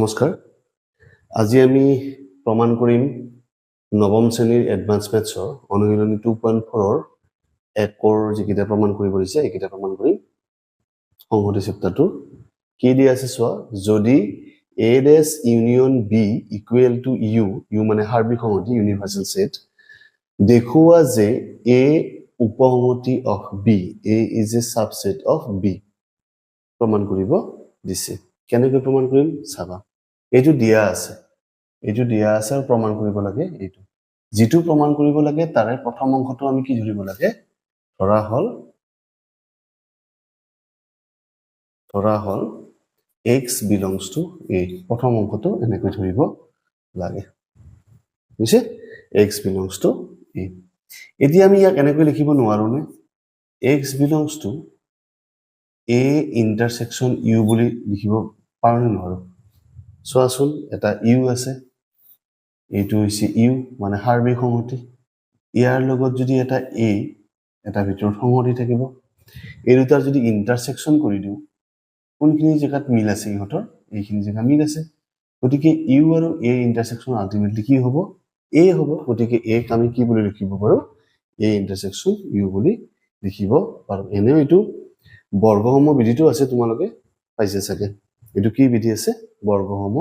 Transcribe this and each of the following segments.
নমস্কাৰ। আজি আমি প্ৰমাণ কৰিম নৱম শ্ৰেণীৰ এডভান্স মেথছৰ অনুশীলনী 2.4ৰ 1ৰ যিকেইটা প্ৰমাণ কৰিব দিছে, এইকেইটা প্ৰমাণ কৰিম। সংহতি চেপ্টাৰটো কি দিয়া আছে চোৱা। যদি A dash union B equal to U, U মানে সাৰ্বিক সংহতি, ইউনিভাৰ্চেল ছেট, দেখুওৱা যে এ উপসংহতি of B, A is a subset of B প্ৰমাণ কৰিব দিছে। কেনেকৈ প্ৰমাণ কৰিম চাবা। এইটো দিয়া আছে, এইটো দিয়া আছে আৰু প্ৰমাণ কৰিব লাগে এইটো। যিটো প্ৰমাণ কৰিব লাগে, তাৰে প্ৰথম অংশটো আমি কি ধৰিব লাগে? ধৰা হ'ল এক্স বিলংছ টু এ। প্ৰথম অংশটো এনেকৈ ধৰিব লাগে, বুজিছে? এক্স বিলংছ টু এ। এতিয়া আমি ইয়াক এনেকৈ লিখিব নোৱাৰোনে? X belongs to A intersection U বুলি লিখিব পাৰোঁ নে নোৱাৰোঁ? চোৱাচোন, এটা ইউ আছে, এইটো হৈছে ইউ মানে সাৰ্বিক সংহতি। ইয়াৰ লগত যদি এটা এ এটা ভিতৰত সংহতি থাকিব, এই দুটাৰ যদি ইণ্টাৰছেকশ্যন কৰি দিওঁ, কোনখিনি জেগাত মিল আছে ইহঁতৰ? এইখিনি জেগা মিল আছে। গতিকে ইউ আৰু এ ইণ্টাৰছেকশ্যন আল্টিমেটলি কি হ'ব? এ হ'ব। গতিকে এক আমি কি বুলি লিখিব পাৰোঁ? এ ইণ্টাৰছেকশ্যন ইউ বুলি লিখিব পাৰোঁ। এনেও এইটো বৰ্গসম বিধিটো আছে, তোমালোকে পাইছে চাগে। এইটো কি বিধি আছে? বৰ্গসম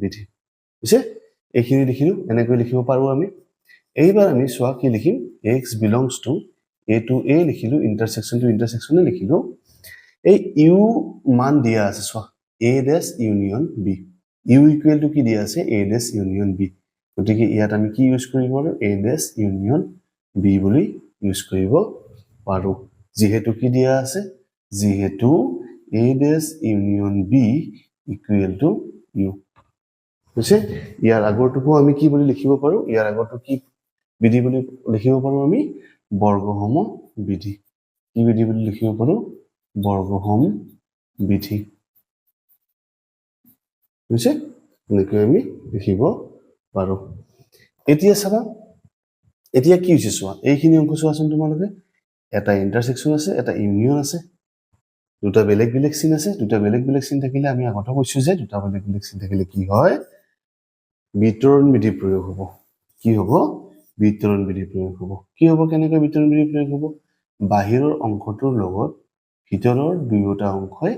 বিধি বুজিছে। এইখিনি লিখিলোঁ, এনেকৈ লিখিব পাৰোঁ আমি। এইবাৰ আমি চোৱা কি লিখিম। X belongs to A to A লিখিলোঁ, ইণ্টাৰছেকশ্যন টু ইণ্টাৰছেকশ্যনে লিখিলোঁ। এই ইউ মান দিয়া আছে চোৱা, A dash union B। U equal to কি দিয়া আছে? এ ডেছ ইউনিয়ন বি। গতিকে ইয়াত আমি কি ইউজ কৰিব পাৰোঁ? এ ডেছ ইউনিয়ন বি বুলি ইউজ কৰিব পাৰোঁ। যিহেতু কি দিয়া আছে? যিহেতু A dash union B equal to U হৈছে। ইয়াৰ আগৰটোকো আমি কি বুলি লিখিব পাৰোঁ? ইয়াৰ আগৰটো কি বিধি বুলি লিখিব পাৰোঁ আমি? বৰ্গসম বিধি। কি বিধি বুলি লিখিব পাৰোঁ? বৰ্গসম বিধি হৈছে। এনেকৈ আমি লিখিব পাৰোঁ। এতিয়া চাবা, এতিয়া কি হৈছে চোৱা। এইখিনি অংক চোৱাচোন তোমালোকে। এটা ইণ্টাৰছেকশ্যন আছে, এটা ইউনিয়ন আছে, দুটা বেলেগ বেলেগ চিন আছে। দুটা বেলেগ বেলেগ চিন থাকিলে, আমি আগতে কৈছো যে দুটা বেলেগ বেলেগ চিন থাকিলে কি হয়? বিতৰণ বিধি প্ৰয়োগ হ'ব। কি হ'ব? বিতৰণ বিধি প্ৰয়োগ হ'ব। কি হ'ব? কেনেকৈ বিতৰণ বিধি প্ৰয়োগ হ'ব? বাহিৰৰ অংশটোৰ লগত ভিতৰৰ দুয়োটা অংশই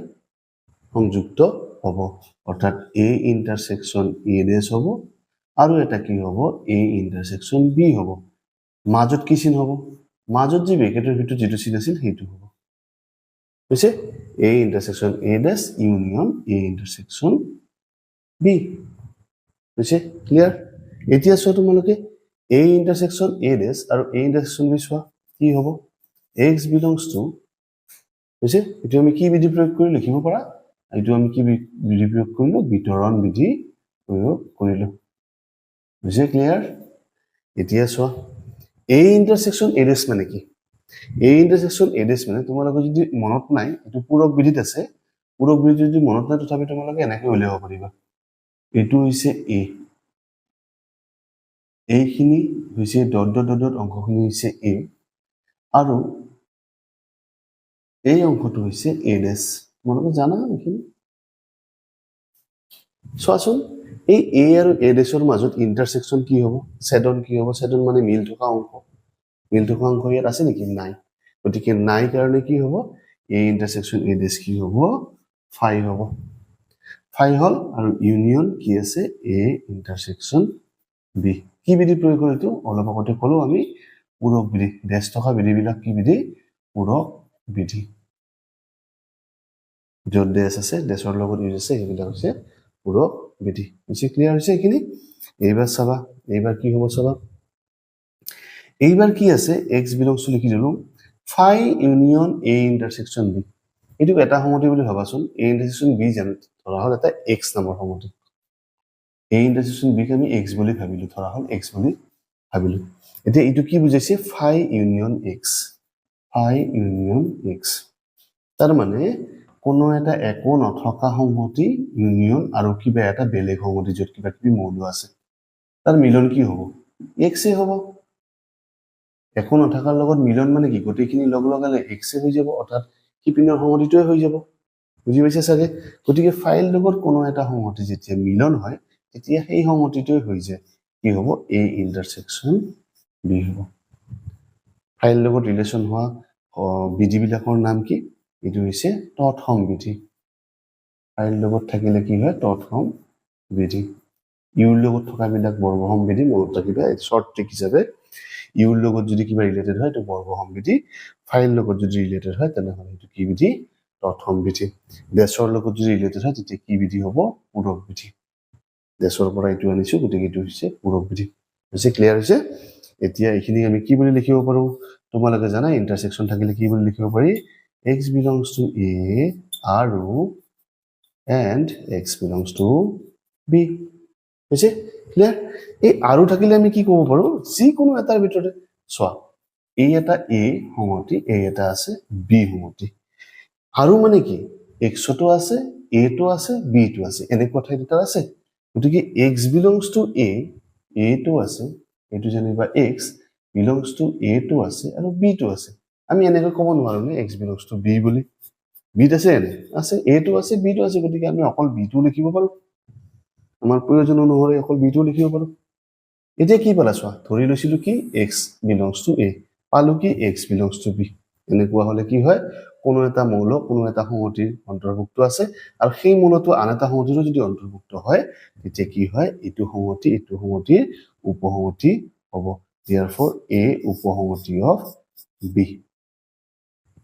সংযুক্ত হ'ব। অৰ্থাৎ এ ইণ্টাৰছেকশ্যন এ ডেছ হ'ব আৰু এটা কি হ'ব? এ ইণ্টাৰছেকশ্যন বি হ'ব। মাজত কি চিন হ'ব? মাজত যি ব্ৰেকেটৰ ভিতৰত যিটো চিন আছিল, সেইটো হ'ব। হৈছে A intersection A dash union A intersection B। হৈছে ক্লিয়াৰ? এতিয়া চোৱা তোমালোকে, এ ইণ্টাৰছেকশ্যন এ ডেছ আৰু এ ইণ্টাৰছেকশ্যন বি চোৱা কি হ'ব। এক্স বিলংছ টু হৈছে, এইটো আমি কি বিধি প্ৰয়োগ কৰি লিখিব পাৰা? এইটো আমি কি বিধি প্ৰয়োগ কৰিলো? বিতৰণ বিধি প্ৰয়োগ কৰিলো। হৈছে ক্লিয়াৰ? এতিয়া চোৱা, এ ইণ্টাৰছেকশ্যন এ ডেছ মানে কি? এ ইণ্টাৰছেকশ্যন এ ডেছ মানে, তোমালোকৰ যদি মনত নাই, এইটো পূৰক বিধিত আছে। পূৰক বিধিত যদি মনত নাই, তথাপি তোমালোকে এনেকৈ উলিয়াব পাৰিবা। এইটো হৈছে এ, এইখিনি হৈছে ডট ডট ডট ডট অংশখিনি হৈছে এ আৰু এই অংশটো হৈছে এ ডেছ। তোমালোকে জানা এইখিনি। চোৱাচোন, এই এ আৰু এ ডেছৰ মাজত ইণ্টাৰছেকশ্যন কি হ'ব? ছেদন কি হ'ব? ছেদন মানে মিল থকা অংশ। মিল থকা অংশ ইয়াত আছে নেকি? নাই। গতিকে নাই কাৰণে কি হ'ব? এ ইণ্টাৰছেকশ্যন এ ডেছ কি হ'ব? ফাই হ'ব। ফাই হ'ল আৰু ইউনিয়ন কি আছে? এ ইণ্টাৰছেকশ্যন বি। কি বিধি প্ৰয়োগ হ'ল? এইটো অলপ আগতে ক'লো আমি, পূৰক বিধি। ডেছ থকা বিধিবিলাক কি বিধি? পূৰক বিধি। য'ত ডেছ আছে, ডেছৰ লগত ইউজ আছে, সেইবিলাক হৈছে পূৰক বিধি। হৈছে ক্লিয়াৰ? হৈছে এইখিনি? এইবাৰ চাবা, এইবাৰ কি হ'ব চাবা। এইবাৰ কি আছে? এক্স বিলংছ টু লিখি দিলো, phi union A intersection B। এইটোক এটা সংহতি বুলি ভাবাচোন। এ ইণ্টাৰছেকশ্যন বি জানো ধৰা হ'ল এটা এক্স নামৰ সংহতি। এ ইণ্টাৰছেকশ্যন বিক আমি এক্স বুলি ভাবিলো, ধৰা হ'ল এক্স বুলি ভাবিলো। এতিয়া এইটো কি বুজাইছে? Phi union X, phi union X। তাৰমানে কোনো এটা একো নথকা সংহতি ইউনিয়ন আৰু কিবা এটা বেলেগ সংহতি, য'ত কিবা কিবি মৌল আছে, তাৰ মিলন কি হ'ব? এক্সে হ'ব। একো নথকাৰ লগত মিলন মানে কি? গোটেইখিনি লগ লগালে এক্সে হৈ যাব, অৰ্থাৎ সিপিনৰ সংহতিটোৱে হৈ যাব। বুজি পাইছে চাগে? গতিকে ফাইৰ লগত কোনো এটা সংহতি যেতিয়া মিলন হয়, তেতিয়া সেই সংহতিটোৱে হৈ যায় কি হ'ব? এ ইণ্টাৰছেকশ্যন বি হ'ব। ফাইৰ লগত ৰিলেশ্যন হোৱা বিধিবিলাকৰ নাম কি? এইটো হৈছে তৎসম বিধি। ফাইৰ লগত থাকিলে কি হয়? তৎসম বিধি। ইউৰ লগত থকাবিলাক বৰ্গসম বিধি, মনত ৰাখিবা শ্বৰ্ট ট্ৰিক হিচাপে। ইউৰ লগত যদি কিবা ৰিলেটেড হয়, এইটো বৰ্গসম বিধি। ফাইৰ লগত যদি ৰিলেটেড হয়, তেনেহ'লে সেইটো কি বিধি? তৎসম বিধি। ডেছৰ লগত যদি ৰিলেটেড হয়, তেতিয়া কি বিধি হ'ব? পূৰক বিধি। ডেছৰ পৰা এইটো আনিছো, গতিকে এইটো হৈছে পূৰক বিধি। হৈছে, ক্লিয়াৰ হৈছে? এতিয়া এইখিনি আমি কি বুলি লিখিব পাৰো? তোমালোকে জানা, ইণ্টাৰছেকশ্যন থাকিলে কি বুলি লিখিব পাৰি? এক্স বিলংছ টু এ আৰু and x belongs to B। হৈছে, ক্লিয়াৰ? এই আৰু থাকিলে আমি কি ক'ব পাৰো? যিকোনো এটাৰ ভিতৰতে চোৱা, এই এটা এ সংহতি, এই এটা আছে বি সংহতি। আৰু মানে কি? এক্সতো আছে, এটো আছে, বিটো আছে, এনেকুৱা ঠাইত এটা আছে। গতিকে এক্স বিলংছ টু এ, এটো আছে, এইটো যেনিবা এক্স বিলংছ টু এটো আছে আৰু বিটো আছে। আমি এনেকৈ ক'ব নোৱাৰো নে এক্স বিলংছ টু বি বুলি? বিত আছে, এনে আছে, এটো আছে, বিটো আছে। গতিকে আমি অকল বিটো লিখিব পাৰো, আমাৰ প্ৰয়োজন অনুসৰি অকল বিটো লিখিব পাৰো। এতিয়া কি পালা চোৱা, ধৰি লৈছিলো কি? এক্স বিলংছ টু এ, পালো কি? X belongs to B. এনেকুৱা হলে কি হয়? কোনো এটা মৌল কোনো এটা সংহতিৰ অন্তৰ্ভুক্ত আছে আৰু সেই মৌলটো আন এটা সংহতিৰো যদি অন্তৰ্ভুক্ত হয়, তেতিয়া কি হয়? এইটো সংহতি এইটো সংহতিৰ উপসংহতি হ'ব। দিয়াৰফৰ এ উপসংহতি অফ বি।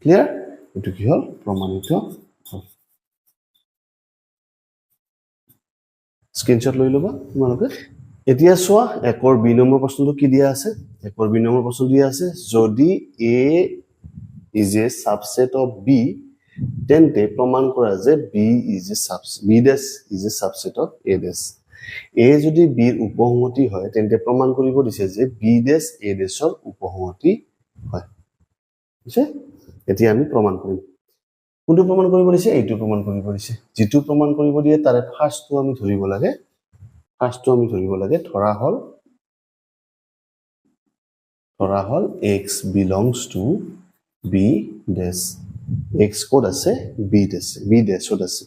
ক্লিয়াৰ? এইটো কি হ'ল? প্ৰমাণিত হ'ল। স্ক্ৰীনশ্বট লৈ ল'বা তোমালোকে। এতিয়া চোৱা, 1ৰ বি নম্বৰ প্ৰশ্নটো কি দিয়া আছে? 1ৰ বি নম্বৰ প্ৰশ্ন দিয়া আছে, যদি A is a subset of B, তেন্তে প্ৰমাণ কৰা যে B dash is a subset of A dash। এ যদি বিৰ উপসংহতি হয়, তেন্তে প্ৰমাণ কৰিব দিছে যে বি ডেছ এ ডেছৰ উপসংহতি হয়। বুজিছে? এতিয়া আমি প্ৰমাণ কৰিম। কোনটো প্ৰমাণ কৰিব দিছে? এইটো প্ৰমাণ কৰিব দিছে। যিটো প্ৰমাণ কৰিব দিয়ে, তাৰে ফাৰ্ষ্টটো আমি ধৰিব লাগে। ফাৰ্ষ্টটো আমি ধৰিব লাগে। ধৰা হ'ল x belongs to B dash। X ক'ত আছে? বি ডেছ, বি ডেছত আছে।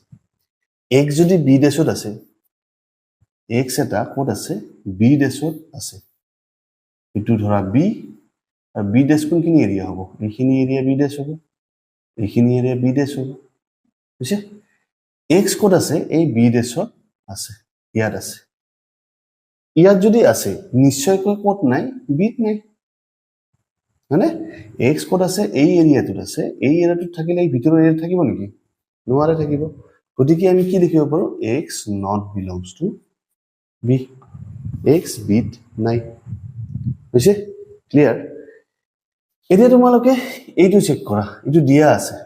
এক্স যদি বি ডেছত আছে, এক্স এটা ক'ত আছে? বি ডেছত আছে। এইটো ধৰা বি আৰু বি ডেছ কোনখিনি এৰিয়া হ'ব? এইখিনি এৰিয়া বি ডেছ হ'ব, এইখিনি এৰিয়া বি ডেছ হ'ব। বুজিছে? এক্স ক'ত আছে? এই বি ডেছত আছে, ইয়াত আছে। ইয়াত যদি আছে, নিশ্চয়কৈ ক'ত নাই? বিত নাই, হয়নে? এক্স ক'ত আছে? এই এৰিয়াটোত আছে। এই এৰিয়াটোত থাকিলে এই ভিতৰৰ এৰিয়াত থাকিব নেকি? নোৱাৰে থাকিব। গতিকে আমি কি লিখিব পাৰোঁ? X not belongs to B, x বিত নাই। হৈছে, ক্লিয়াৰ? এতিয়া তোমালোকে এইটো চেক কৰা। এইটো দিয়া আছে,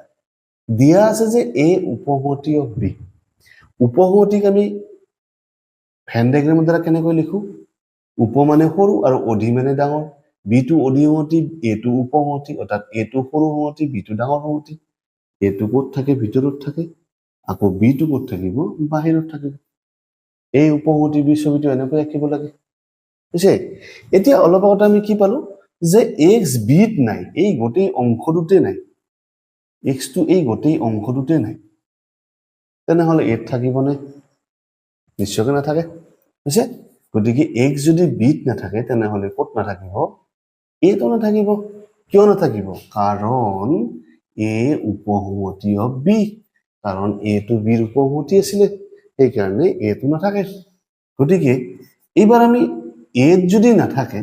দিয়া আছে যে এ উপসংহতি অফ বি। উপসংহতিক আমি ভেন ডায়েগ্ৰামৰ দ্বাৰা কেনেকৈ লিখো? উপ মানে সৰু আৰু অধি মানে ডাঙৰ। বিটো অধিসংহতি, এটো উপসংহতি, অৰ্থাৎ এটো সৰু সংহতি, বিটো ডাঙৰ সংহতি। এটো ক'ত থাকে? ভিতৰত থাকে। আকৌ বিটো ক'ত থাকিব? বাহিৰত থাকিব। এই উপসংহতি বি ছবিটো এনেকৈ আঁকিব লাগে। বুজিছে? এতিয়া অলপ আগতে আমি কি পালো যে এক্স বিত নাই, এই গোটেই অংশটোতে নাই। এক্সটো এই গোটেই অংশটোতে নাই, তেনেহ'লে এত থাকিবনে? নিশ্চয়কৈ নাথাকে। বুজিছে? গতিকে এক্স যদি বিত নাথাকে, তেনেহ'লে ক'ত নাথাকিব? এটো নাথাকিব। কিয় নাথাকিব? কাৰণ এ উপসংহতি অফ বি। কাৰণ এটো বিৰ উপসংহতি আছিলে, সেইকাৰণে এটো নাথাকে। গতিকে এইবাৰ আমি এত যদি নাথাকে,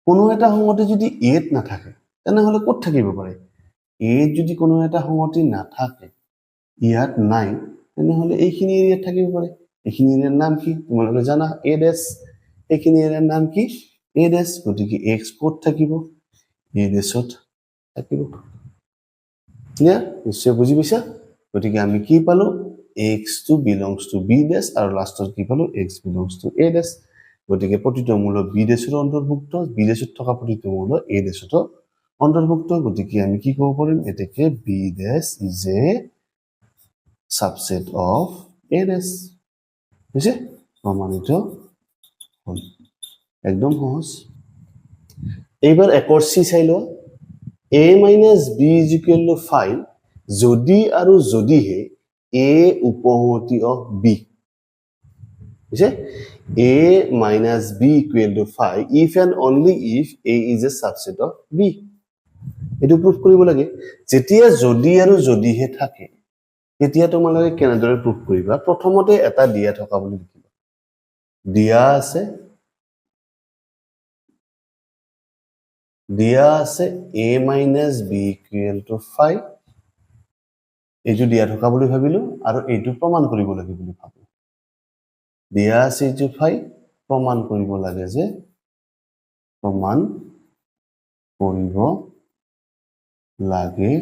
কোনো এটা সংহতি যদি এত নাথাকে, তেনেহ'লে ক'ত থাকিব পাৰে? এত যদি কোনো এটা সংহতি নাথাকে, ইয়াত নাই, তেনেহ'লে এইখিনি এৰিয়াত থাকিব পাৰে। এইখিনি এৰিয়াৰ নাম কি তোমালোকে জানা, এ ডেছ। এইখিনি এৰিয়াৰ নাম কি? এ ডেছ। গতিকে এক্স ক'ত থাকিব? এ ডেছত থাকিব। ক্লিয়াৰ? নিশ্চয় বুজি পাইছা? গতিকে আমি কি পালো? এক্সটো বিলংছ টু বি ডেছ আৰু লাষ্টত কি পালো? X belongs to A dash। গতিকে প্ৰতিটো মৌল বি ডেছৰো অন্তৰ্ভুক্ত, বি ডেছত থকা প্ৰতিটো মৌল এ ডেছতো অন্তৰ্ভুক্ত। গতিকে আমি কি ক'ব পাৰিম? এতেকে B dash is a subset of A dash। হৈছে, প্ৰমাণিত হ'ল। একদম সহজ। এইবাৰ 1ৰ চি চাই লোৱা। A minus B is equal to phi। যদি আৰু যদিহে এ উপসংহতি অফ বি হৈছে, A minus B equal to phi if and only if A is a subset of B, এইটো প্ৰুফ কৰিব লাগে। যেতিয়া যদি আৰু যদিহে থাকে, তেতিয়া তোমালোকে কেনেদৰে প্ৰুফ কৰিবা? প্ৰথমতে এটা দিয়া থকা বুলি লিখিবা। দিয়া আছে, দিয়া আছে A minus B equal to phi, এইটো দিয়া থকা বুলি ভাবিলো আৰু এইটো প্ৰমাণ কৰিব লাগে বুলি ভাবো। দিয়া আছে এইটো ফাই, প্ৰমাণ কৰিব লাগে যে, প্ৰমাণ কৰিব লাগে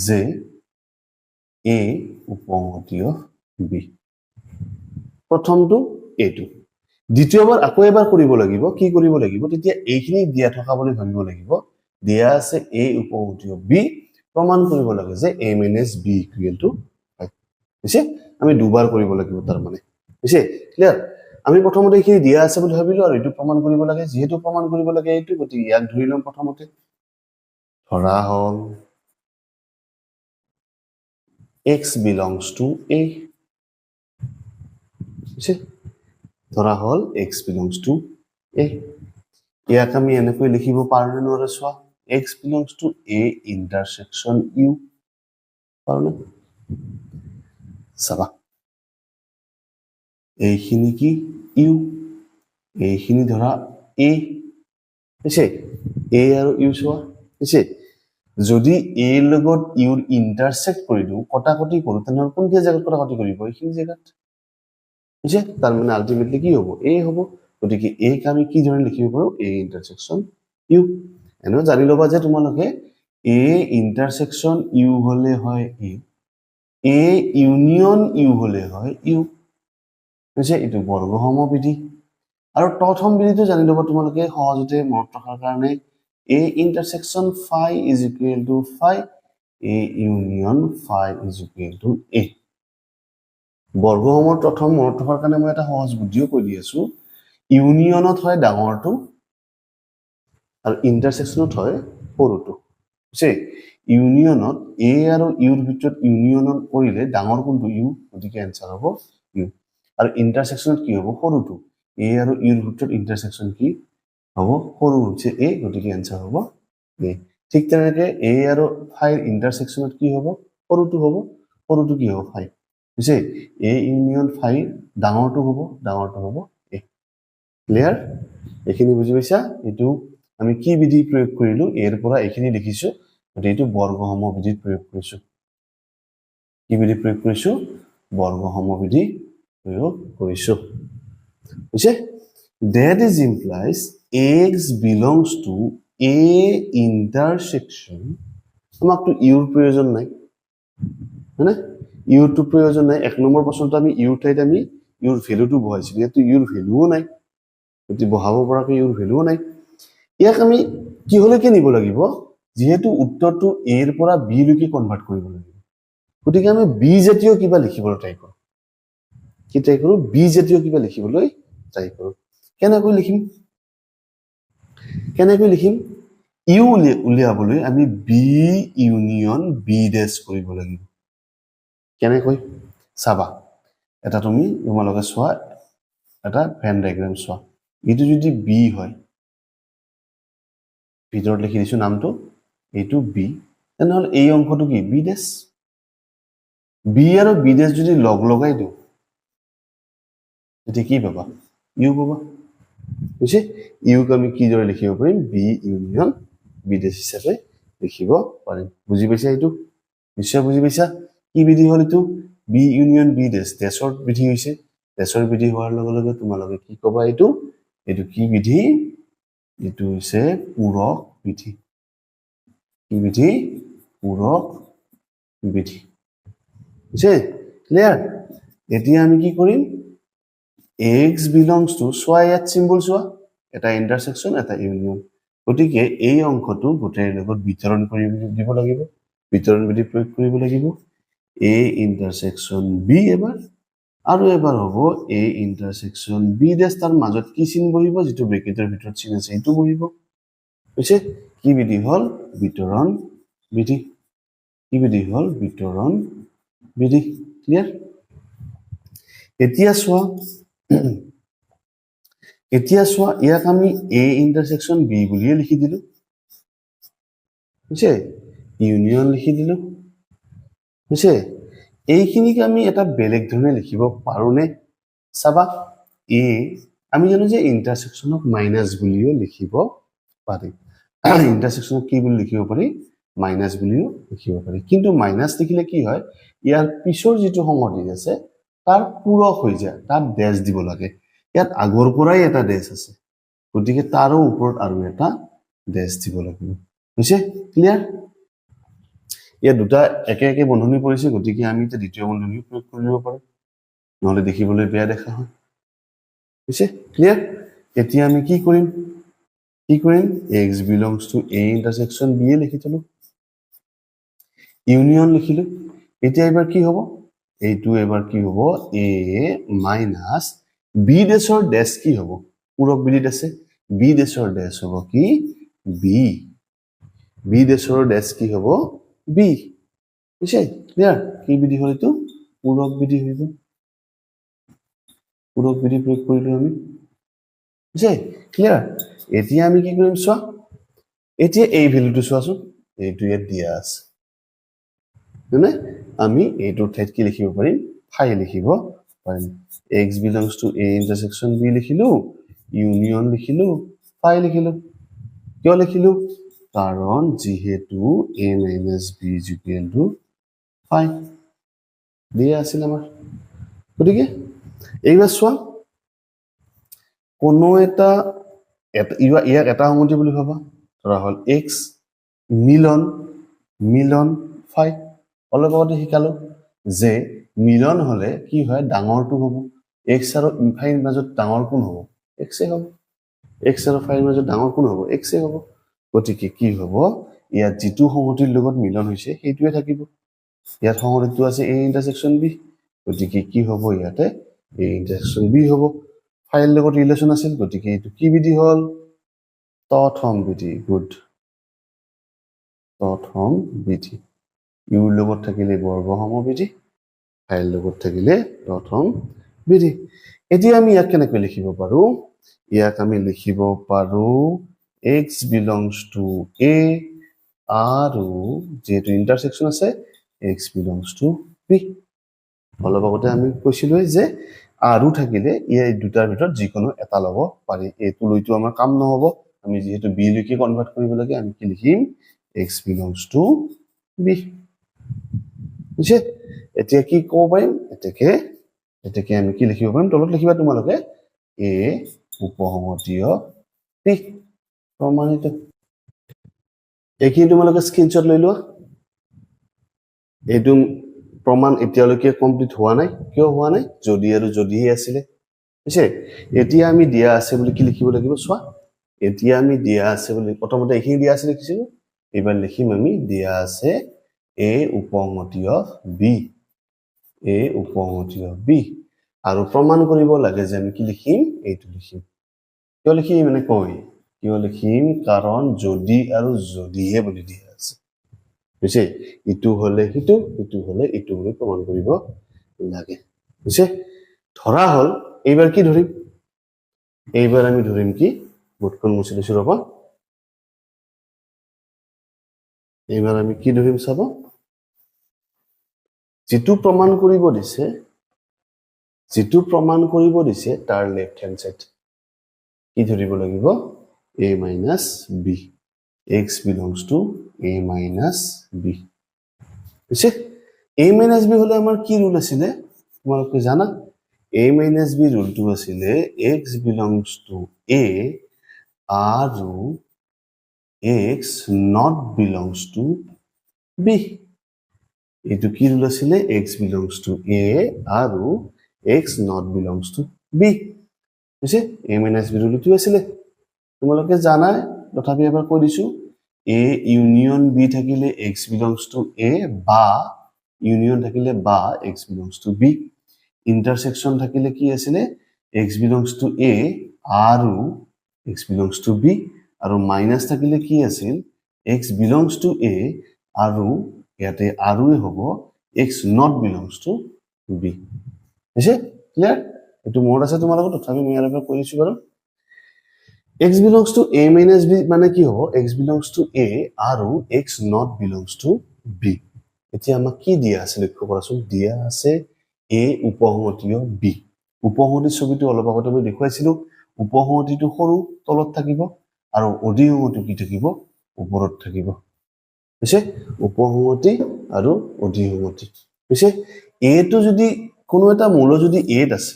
যে এ উপসংহতি অফ বি। প্ৰথমটো এইটো। দ্বিতীয়বাৰ আকৌ এবাৰ কৰিব লাগিব। কি কৰিব লাগিব? তেতিয়া এইখিনি দিয়া থকা বুলি ভাবিব লাগিব। দিয়া আছে এ উপসংহতি অফ বি, প্ৰমাণ কৰিব লাগে যে A minus B equal to phi। হৈছে, আমি দুবাৰ কৰিব লাগিব তাৰমানে। হৈছে ক্লিয়াৰ? আমি প্ৰথমতে এইখিনি দিয়া আছে বুলি ভাবিলো আৰু এইটো প্ৰমাণ কৰিব লাগে। যিহেতু প্ৰমাণ কৰিব লাগে এইটো, গতিকে ইয়াক ধৰি ল'ম প্ৰথমতে। ধৰা হ'ল এক্স বিলংছ টু এ। হৈছে, ধৰা হ'ল এক্স বিলংছ টু এ। ইয়াক আমি এনেকৈ লিখিব পাৰোঁ নে নোৱাৰো চোৱা। X belongs to A intersection U পাৰোঁনে? চাবা, এইখিনি কি ইউ, এইখিনি ধৰা এ। হৈছে, এ আৰু ইউ চোৱা। হৈছে, যদি এৰ লগত ইউৰ ইণ্টাৰচেক্ট কৰি দিওঁ, কটাকটি কৰোঁ, তেনেহ'লে কোনখিনি জেগাত কটাকটি কৰিব? এইখিনি জেগাত। হৈছে, তাৰমানে আল্টিমেটলি কি হ'ব? এ হ'ব। গতিকে এক আমি কি ধৰণে লিখিব পাৰোঁ? এ ইণ্টাৰচেকশ্যন ইউ। এনেও জানি ল'বা যে তোমালোকে এ ইণ্টাৰচেকশ্যন ইউ হ'লে হয় এ, এ ইউনিয়ন ইউ হ'লে হয় ইউ। হৈছে, এইটো বৰ্গসম বিধি। আৰু তৎসম বিধিটো জানি ল'বা তোমালোকে সহজতে মনত ৰখাৰ কাৰণে। A intersection phi is equal to phi, A union phi is equal to A। বৰ্গসমৰ প্ৰথম মনত ৰখাৰ কাৰণে মই এটা সহজ বুদ্ধিও কৈ দি আছো। ইউনিয়নত হয় ডাঙৰটো আৰু ইণ্টাৰচেকশ্যনত হয় সৰুটো। বুজিছে? ইউনিয়নত এ আৰু ইউৰ ভিতৰত ইউনিয়নত কৰিলে ডাঙৰ কোনটো? ইউ। গতিকে এনচাৰ হ'ব ইউ। আৰু ইণ্টাৰচেকশ্যনত কি হ'ব? সৰুটো। এ আৰু ইউৰ ভিতৰত ইণ্টাৰচেকশ্যন কি হ'ব? সৰু হৈছে এ, গতিকে এনচাৰ হ'ব এ। ঠিক তেনেকে এ আৰু ফাইৰ ইণ্টাৰচেকশ্যনত কি হ'ব? সৰুটো হ'ব। সৰুটো কি হ'ব? ফাই। বুজিছে? এ ইউনিয়ন ফাই ডাঙৰটো হ'ব, ডাঙৰটো হ'ব এ। ক্লিয়াৰ? এইখিনি বুজি পাইছা? এইটো আমি কি বিধি প্ৰয়োগ কৰিলো? এৰ পৰা এইখিনি লিখিছো, গতিকে এইটো বৰ্গসম বিধিত প্ৰয়োগ কৰিছো। কি বিধি প্ৰয়োগ কৰিছো? বৰ্গসম বিধি প্ৰয়োগ কৰিছো। বুজিছে? That is implies x belongs to A intersection, আমাকতো ইউৰ প্ৰয়োজন নাই, হয়নে? ইউৰটো প্ৰয়োজন নাই। এক নম্বৰ প্ৰশ্নটো আমি ইউৰ ঠাইত আমি ইউৰ ভেলুটো বহাইছিলো, ইয়াততো ইউৰ ভেলুও নাই, গতিকে বহাব পৰাকৈ ইউৰ ভেলুও নাই। ইয়াক আমি কিহলৈকে নিব লাগিব? যিহেতু উত্তৰটো এৰ পৰা বি লৈকে কনভাৰ্ট কৰিব লাগিব, গতিকে আমি বি জাতীয় কিবা লিখিবলৈ ট্ৰাই কৰোঁ। কি ট্ৰাই কৰোঁ? বি জাতীয় কিবা লিখিবলৈ ট্ৰাই কৰোঁ। কেনেকৈ লিখিম? কেনেকৈ লিখিম? ইউ উলিয়াবলৈ আমি বি ইউনিয়ন বি ডেছ কৰিব লাগিব। কেনেকৈ চাবা? এটা তুমি তোমালোকে চোৱা, এটা ভেন ডায়েগ্ৰাম চোৱা। এইটো যদি বি হয়, ভিতৰত লিখি দিছো নামটো, এইটো বি, তেনেহ'লে এই অংশটো কি? বি ডেছ। বি আৰু বি ডেছ যদি লগ লগাই দিওঁ, তেতিয়া কি পাবা? ইউ পাবা। বুজিছে? ইউক আমি কিদৰে লিখিব পাৰিম? বি ইউনিয়ন বি ডেছ হিচাপে লিখিব পাৰিম। বুজি পাইছা এইটো? নিশ্চয় বুজি পাইছা। কি বিধি হ'ল এইটো? বি ইউনিয়ন বি ডেছ, ডেছৰ বিধি হৈছে। ডেছৰ বিধি হোৱাৰ লগে লগে তোমালোকে কি ক'বা? এইটো কি বিধি? এইটো হৈছে পূৰক বিধি। কি বিধি? পূৰক বিধি। বুজিছে? ক্লিয়াৰ? এতিয়া আমি কি কৰিম? এক্স বিলংছ টু, চোৱা ইয়াত চিম্বল চোৱা, এটা ইণ্টাৰছেকশ্যন, এটা ইউনিয়ন। গতিকে এই অংশটো গোটেইৰ লগত বিতৰণ কৰি দিব লাগিব, বিতৰণ বিধি প্ৰয়োগ কৰিব লাগিব। এ ইণ্টাৰছেকশ্যন বি এবাৰ আৰু এবাৰ হ'ব এ ইণ্টাৰছেকশ্যন বি ডেছ। তাৰ মাজত কি চিন বহিব? যিটো ব্ৰেকেটৰ ভিতৰত চিন আছে সেইটো বহিব। হৈছে, কি বিধি হ'ল? বিতৰণ বিধি। কি বিধি হ'ল? বিতৰণ বিধি। ক্লিয়াৰ? এতিয়া চোৱা, এতিয়া চোৱা, ইয়াক আমি এ ইণ্টাৰছেকশ্যন বি বুলিয়ে লিখি দিলো, হৈছে? ইউনিয়ন লিখি দিলো, হৈছে? এইখিনিক আমি এটা বেলেগ ধৰণে লিখিব পাৰোঁনে চাবা। এ, আমি জানো যে ইণ্টাৰছেকশ্যনক মাইনাছ বুলিও লিখিব পাৰি। ইণ্টাৰছেকশ্যনক কি বুলি লিখিব পাৰি? মাইনাছ বুলিও লিখিব পাৰি। কিন্তু মাইনাছ লিখিলে কি হয়? ইয়াৰ পিছৰ যিটো সংহতি আছে তাৰ পূৰক হৈ যায়, তাত ডেছ দিব লাগে। ইয়াত আগৰ পৰাই এটা ডেছ আছে, গতিকে তাৰো ওপৰত আৰু এটা ডেছ দিব লাগিব, হৈছে? ক্লিয়াৰ? ইয়াত দুটা একে একে বন্ধনী পৰিছে, গতিকে আমি এতিয়া দ্বিতীয় বন্ধনীও প্ৰয়োগ কৰিব পাৰোঁ, নহ'লে দেখিবলৈ বেয়া দেখা হয়, হৈছে? ক্লিয়াৰ? এতিয়া আমি কি কৰিম? কি কৰিম? X belongs to A intersection B A লিখি থলো, ইউনিয়ন লিখিলো। এতিয়া এইবাৰ কি হ'ব? এইটো এবাৰ কি হ'ব? এ মাইনাছ বি ডেছৰ ডেছ কি হ'ব? পূৰক বিধিত আছে, বি ডেছৰ ডেছ হ'ব কি? বি। বি ডেছৰ ডেছ কি হ'ব? বি, বুজিছে? ক্লিয়াৰ? কি বিধি হ'ল এইটো? পূৰক বিধি হৈ গ'ল। পূৰক বিধি প্ৰয়োগ কৰিলো আমি, বুজিছে? ক্লিয়াৰ? এতিয়া আমি কি কৰিম চোৱা। এতিয়া এই ভেলুটো চোৱাচোন, এইটো ইয়াত দিয়া আছে, হয়নে? আমি এইটোৰ ঠাইত কি লিখিব পাৰিম? ফাই লিখিব পাৰিম। X belongs to A intersection B লিখিলো, ইউনিয়ন লিখিলো, ফাই লিখিলো। কিয় লিখিলো? কাৰণ যিহেতু A minus B is equal to phi দিয়া আছিল আমাৰ। গতিকে এইবাৰ চোৱা, কোনো এটা ইয়াক এটা সংহতি বুলি ভাবা। ধৰা হ'ল এক্স মিলন মিলন ফাই। অলপ আগতে শিকালো যে মিলন হলে কি হয়? ডাঙৰটো হ'ব। এক্স আৰু ফাইৰ মাজত ডাঙৰ কোন হ'ব? এক্সে হ'ব। এক্স আৰু ফাইৰ মাজত ডাঙৰ কোন হ'ব? এক্সে হ'ব। গতিকে কি হ'ব? ইয়াত যিটো সংহতিৰ লগত মিলন হৈছে সেইটোৱে থাকিব। ইয়াত সংহতিটো আছে এ ইণ্টাৰছেকশ্যন বি, গতিকে কি হ'ব ইয়াতে? এ ইণ্টাৰছেকশ্যন বি হ'ব। ফাইৰ লগত ৰিলেশ্যন আছিল, গতিকে এইটো কি বিধি হ'ল? তৎসম বিধি। গুড, তৎসম বিধি। ইউৰ লগত থাকিলে বৰ্গসম বিধি, ফাইৰ লগত থাকিলে তৎসম বিধি। এতিয়া আমি ইয়াক কেনেকৈ লিখিব পাৰো? ইয়াক আমি লিখিব পাৰো এক্স বিলংছ টু এ আৰু যিহেতু ইণ্টাৰছেকশ্যন আছে, এক্স বিলংছ টু বি। অলপ আগতে আমি কৈছিলোৱে যে আৰু থাকিলে ইয়াৰ দুটাৰ ভিতৰত যিকোনো এটা ল'ব পাৰি। এইটো লৈতো আমাৰ কাম নহ'ব। আমি যিহেতু বি লৈকে কনভাৰ্ট কৰিব লাগে, আমি কি লিখিম? এক্স বিলংছ টু বি, বুজিছে? এতিয়া কি ক'ব পাৰিম? এতেকে আমি কি লিখিব পাৰিম? তলত লিখিবা তোমালোকে, এ উপসংহতীয় বি, প্ৰমাণিত। এইখিনি তোমালোকে স্ক্ৰীনশ্বট লৈ লোৱা। এইটো প্ৰমাণ এতিয়ালৈকে কমপ্লিট হোৱা নাই। কিয় হোৱা নাই? যদি আৰু যদিহে আছিলে, বুজিছে? এতিয়া আমি দিয়া আছে বুলি কি লিখিব লাগিব চোৱা। এতিয়া আমি দিয়া আছে বুলি প্ৰথমতে এইখিনি দিয়া আছে লিখিছিলো। এইবাৰ লিখিম আমি দিয়া আছে এ উপসংহতীয় বি, এ উপসংহতীয় বি। আৰু প্ৰমাণ কৰিব লাগে যে আমি কি লিখিম? এইটো লিখিম। কিয় লিখিম এনেকৈ? কিয় লিখিম? কাৰণ যদি আৰু যদিহে বুলি দিয়া আছে, বুজিছে? ইটো হলে সিটো, ইটো হলে ইটো বুলি প্ৰমাণ কৰিব লাগে, বুজিছে? ধৰা হ'ল, এইবাৰ কি ধৰিম? এইবাৰ আমি ধৰিম কি? বোৰ্ডখন মুচি দিছো, ৰ'বা। এইবাৰ আমি কি ধৰিম চাব। যিটো প্ৰমাণ কৰিব দিছে, যিটো প্ৰমাণ কৰিব দিছে তাৰ লেফ্ট হেণ্ড চাইড কি ধৰিব লাগিব? A minus B, X belongs to A minus B, বুজিছে? এ মাইনাছ বি হ'লে আমাৰ কি ৰুল আছিলে তোমালোকে জানা? এ মাইনাছ বি ৰুলটো আছিলে এক্স বিলংছ টু এ আৰু X not belongs to B। এইটো কি ৰুল আছিলে? এক্স বিলংছ টু এ আৰু X not belongs to B, বুজিছে? এ মাইনাছ বি ৰুলটো আছিলে, তোমালোকে জানাই, তথাপি এবাৰ কৈ দিছো। এ ইউনিয়ন বি থাকিলে এক্স বিলংছ টু এ বা ইউনিয়ন থাকিলে বা X belongs to B। Intersection থাকিলে কি আছিলে? এক্স বিলংছ টু এ আৰু এক্স বিলংছ টু বি। আৰু মাইনাছ থাকিলে কি আছিল? এক্স বিলংছ টু এ আৰু ইয়াতে আৰুৱে হ'ব x not belongs to B। হৈছে ক্লিয়াৰ? এইটো মনত আছে তোমালোকৰ, তথাপি মই ইয়াৰ পৰা কৈ দিছোঁ বাৰু। X belongs to A minus B মানে কি হ'ব? এক্স বিলংছ টু এ আৰু x not belongs to B। এতিয়া আমাক কি দিয়া আছে লক্ষ্য কৰাচোন। দিয়া আছে এ উপসংহতীয় বি। উপসংহতিৰ ছবিটো অলপ আগতে মই দেখুৱাইছিলো। উপসংহতিটো সৰু তলত থাকিব আৰু অধিসংহতিটো কি থাকিব? ওপৰত থাকিব। হৈছে উপসংহতি আৰু অধিসংহতি হৈছে। এটো যদি কোনো এটা মৌল যদি এত আছে,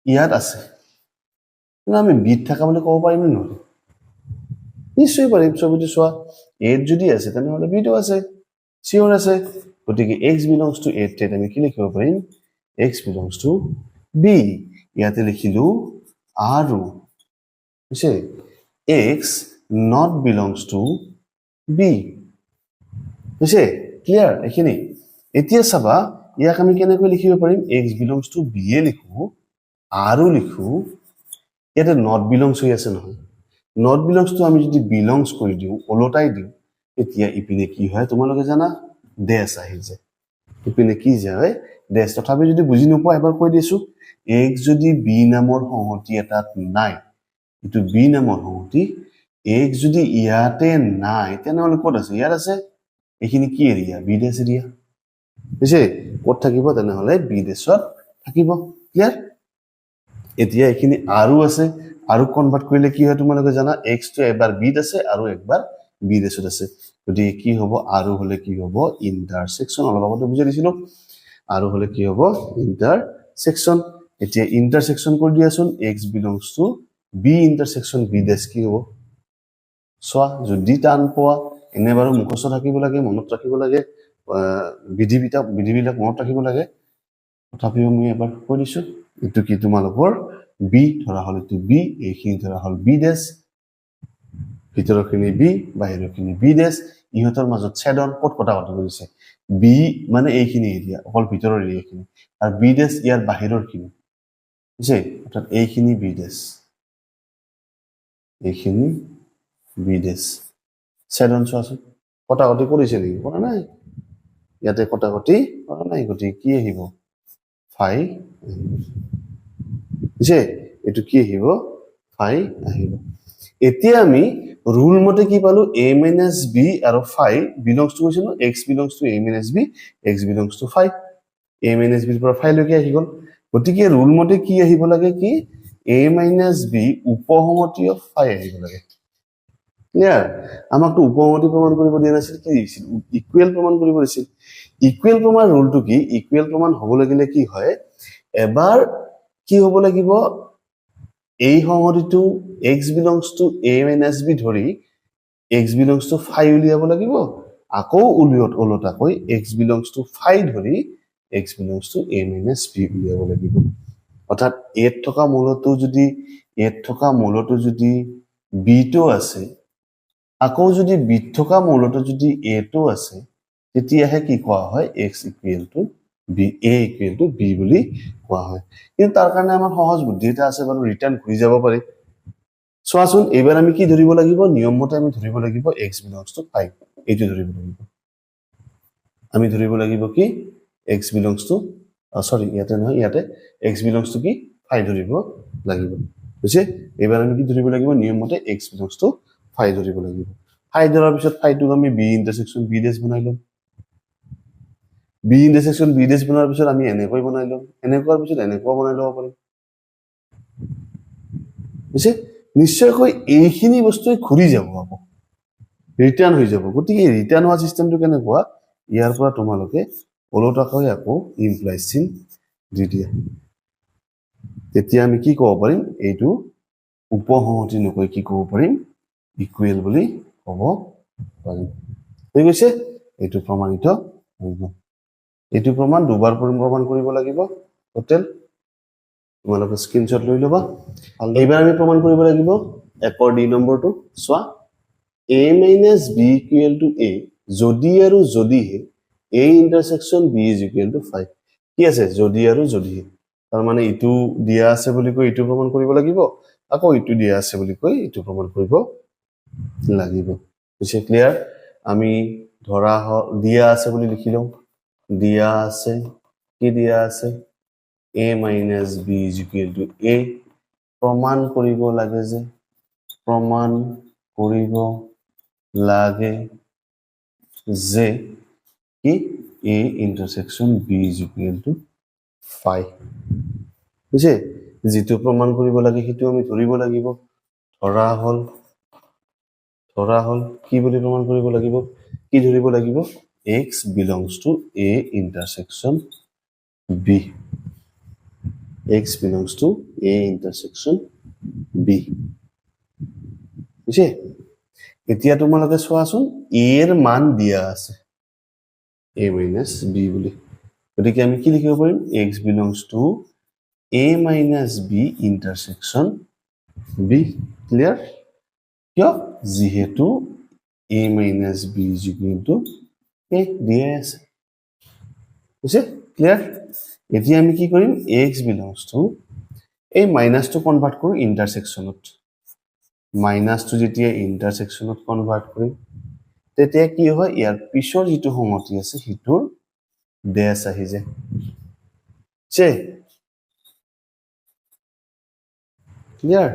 ইয়াত আছে, তেন্তে আমি বিত থকা বুলি ক'ব পাৰিম নে নোৱাৰিম? নিশ্চয় পাৰিম। ছবিটো চোৱা, এত যদি আছে তেনেহ'লে বিটো আছে, চিয়ৰ আছে। গতিকে এক্স বিলংছ টু এ ঠাইত আমি কি লিখিব পাৰিম? X belongs to B. ইয়াতে লিখিলো আৰু হৈছে x not belongs to B। হৈছে ক্লিয়াৰ এইখিনি? এতিয়া চাবা, ইয়াক আমি কেনেকৈ লিখিব পাৰিম? X belongs to B A লিখো আৰু লিখো ইয়াতে not belongs হৈ আছে নহয়। Not belongs to আমি যদি বিলংছ কৰি দিওঁ, ওলটাই দিওঁ, তেতিয়া ইপিনে কি হয় তোমালোকে জানা? ডেছ আহি যায়। ইপিনে কি যায়? ডেছ। তথাপি যদি বুজি নোপোৱা এবাৰ কৈ দিছো। এক্স যদি বি নামৰ সংহতি এটাত নাই, এইটো বি নামৰ সংহতি, এক্স যদি ইয়াতে নাই তেনেহ'লে ক'ত আছে? ইয়াত আছে। এইখিনি কি এৰিয়া? বি ডেছ এৰিয়া। বুজিছে? ক'ত থাকিব তেনেহ'লে? বি ডেছত থাকিব। ক্লিয়াৰ? এতিয়া এইখিনি আৰু আছে, আৰু কনভাৰ্ট কৰিলে কি হয় তোমালোকে জানা। এক্সটো এবাৰ বিত আছে আৰু একবাৰ বি ডেছত আছে। গতিকে কি হ'ব? আৰু হ'লে কি হ'ব? ইণ্টাৰছেকশ্যন। অলপ আগতে বুজাই দিছিলো। আৰু হ'লে কি হ'ব? ইণ্টাৰছেকশ্যন। এতিয়া ইণ্টাৰছেকশ্যন কৰি দিয়াচোন। X belongs to B intersection B dash কি হ'ব চোৱা, যদি টান পোৱা। এনে বাৰু মুখস্থ থাকিব লাগে, মনত ৰাখিব লাগে, বিধিবিলাক মনত ৰাখিব লাগে। তথাপিও মই এবাৰ কৈ দিছো। এইটো কি তোমালোকৰ বি ধৰা হ'ল, এইটো বি, এইখিনি ধৰা হ'ল বি ডেছ। ভিতৰৰখিনি বি, বাহিৰৰখিনি বি ডেছ। ইহঁতৰ মাজত ছেদন ক'ত কটাকটি কৰিছে? বি মানে এইখিনি এৰিয়া, অকল ভিতৰৰ এৰিয়াখিনি, আৰু বি ডেছ ইয়াৰ বাহিৰৰখিনি। বুজিছে? অৰ্থাৎ এইখিনি বি ডেছ, এইখিনি বি ডেছ। ছেদন চোৱাচোন, কটাকটি কৰিছে নেকি? কৰা নাই। ইয়াতে কটাকটি কৰা নাই। গতিকে কি আহিব? ফাই আহিব। বুজিছে? এইটো কি আহিব? ফাই আহিব। এতিয়া আমি ৰুল মতে কি পালো? এ মাইনাছ বি আৰু ফাই বিলংছ টু কৈছো ন, x belongs to A minus B, x belongs to phi। A minus বিৰ পৰা ফাইলৈকে আহি গ'ল। গতিকে ৰুল মতে কি আহিব লাগে? কি এ মাইনাছ বি উপসংহতি অফ ফাই আহিব লাগে। ক্লিয়াৰ? আমাকতো উপসংহতি প্ৰমাণ কৰিব দিয়া নাছিল। কি দিছিল? ইকুৱেল প্ৰমাণ কৰিব দিছিল। ইকুৱেল প্ৰমাণ ৰুলটো কি? ইকুৱেল প্ৰমাণ হ'ব লাগিলে কি হয়? এবাৰ কি হ'ব লাগিব? এই সংহতিটো x belongs to A minus B ধৰি এক্স বিলংছ টু ফাই উলিয়াব লাগিব। আকৌ উলিওত ওলোটাকৈ এক্স বিলংছ টু ফাই ধৰি x belongs to A minus B উলিয়াব লাগিব। অৰ্থাৎ এত থকা মৌলটো যদি বিটো আছে, আকৌ যদি বিত থকা মৌলটো যদি এটো আছে, তেতিয়াহে কি কোৱা হয়? X equal to B, A equal to B বুলি কোৱা হয়। কিন্তু তাৰ কাৰণে আমাৰ সহজ বুদ্ধি এটা আছে বাৰু, ৰিটাৰ্ণ ঘূৰি যাব পাৰি। চোৱাচোন, এইবাৰ আমি কি ধৰিব লাগিব? নিয়ম মতে আমি ধৰিব লাগিব এক্স বিলংছ টু ফাই। এইটো ধৰিব লাগিব। আমি ধৰিব লাগিব কি? এক্স বিলংছ টু, চৰি, ইয়াতে নহয়, ইয়াতে এক্স বিলংছ টু কি? ফাই ধৰিব লাগিব। বুজিছে? এইবাৰ আমি কি ধৰিব লাগিব? নিয়ম মতে এক্স বিলংছ টু ফাই ধৰিব লাগিব। ফাই ধৰাৰ পিছত ফাইটোক আমি বি ইণ্টাৰছেকশ্যন বি ডেছ বনাই ল'ম। বি ইণ্টাৰছেকশ্যন বি ডেছ বনোৱাৰ পিছত আমি এনেকৈ বনাই ল'ম। এনেকুৱাৰ পিছত এনেকুৱা বনাই ল'ব পাৰিম। বুজিছে? নিশ্চয়কৈ এইখিনি বস্তুৱে ঘূৰি যাব, আকৌ ৰিটাৰ্ণ হৈ যাব। গতিকে ৰিটাৰ্ণ হোৱা চিষ্টেমটো কেনেকুৱা? ইয়াৰ পৰা তোমালোকে ওলোটাকৈ আকৌ ইমপ্লাইজ চিন দি দিয়া। তেতিয়া আমি কি ক'ব পাৰিম? এইটো উপসংহতি নকৈ কি ক'ব পাৰিম? ইকুৱেল বুলি ক'ব পাৰিম। হৈ গৈছে, এইটো প্ৰমাণিত হৈ গ'ল। এইটো প্ৰমাণ দুবাৰ প্ৰমাণ কৰিব লাগিব টোটেল। তোমালোকে স্ক্ৰীনশ্বট লৈ ল'বা। এইবাৰ আমি প্ৰমাণ কৰিব লাগিব একৰ ডি নম্বৰটো। চোৱা, A minus B equal to A যদি আৰু যদিহে A intersection B is equal to phi। কি আছে? যদি আৰু যদিহে। তাৰমানে ইটো দিয়া আছে বুলি কৈ ইটো প্ৰমাণ কৰিব লাগিব, আকৌ ইটো দিয়া আছে বুলি কৈ ইটো প্ৰমাণ কৰিব লাগিব। হৈছে ক্লিয়াৰ? আমি ধৰা হ'ল, দিয়া আছে বুলি লিখি লওঁ। দিয়া আছে, কি দিয়া আছে? A minus b is equal to a। প্ৰমাণ কৰিব লাগে যে, প্ৰমাণ কৰিব লাগে যে কি? A intersection b is equal to phi। বুজিছে? যিটো প্ৰমাণ কৰিব লাগে, সেইটো আমি ধৰিব লাগিব। ধৰা হ'ল, ধৰা হ'ল কি বুলি প্ৰমাণ কৰিব লাগিব? কি ধৰিব লাগিব? X belongs to A intersection b। X belongs to A intersection b। বুজিছে? এতিয়া তোমালোকে চোৱাচোন, এ ৰ মান দিয়া আছে এ মাইনাছ বি বুলি। গতিকে আমি কি লিখিব পাৰিম? X belongs to A minus b intersection b। Clear? কিয়? যিহেতু a minus b is equal to a দিয়াই আছে। বুজিছে? ক্লিয়াৰ? এতিয়া আমি কি কৰিম? এক্স বিলংছ টু, এই মাইনাছটো কনভাৰ্ট কৰোঁ ইণ্টাৰছেকশ্যনত। মাইনাছটো যেতিয়া ইণ্টাৰছেকশ্যনত কনভাৰ্ট কৰিম, তেতিয়া কি হয়? ইয়াৰ পিছৰ যিটো সংহতি আছে, সেইটোৰ ডেছ আহি যায়। চে ক্লিয়াৰ?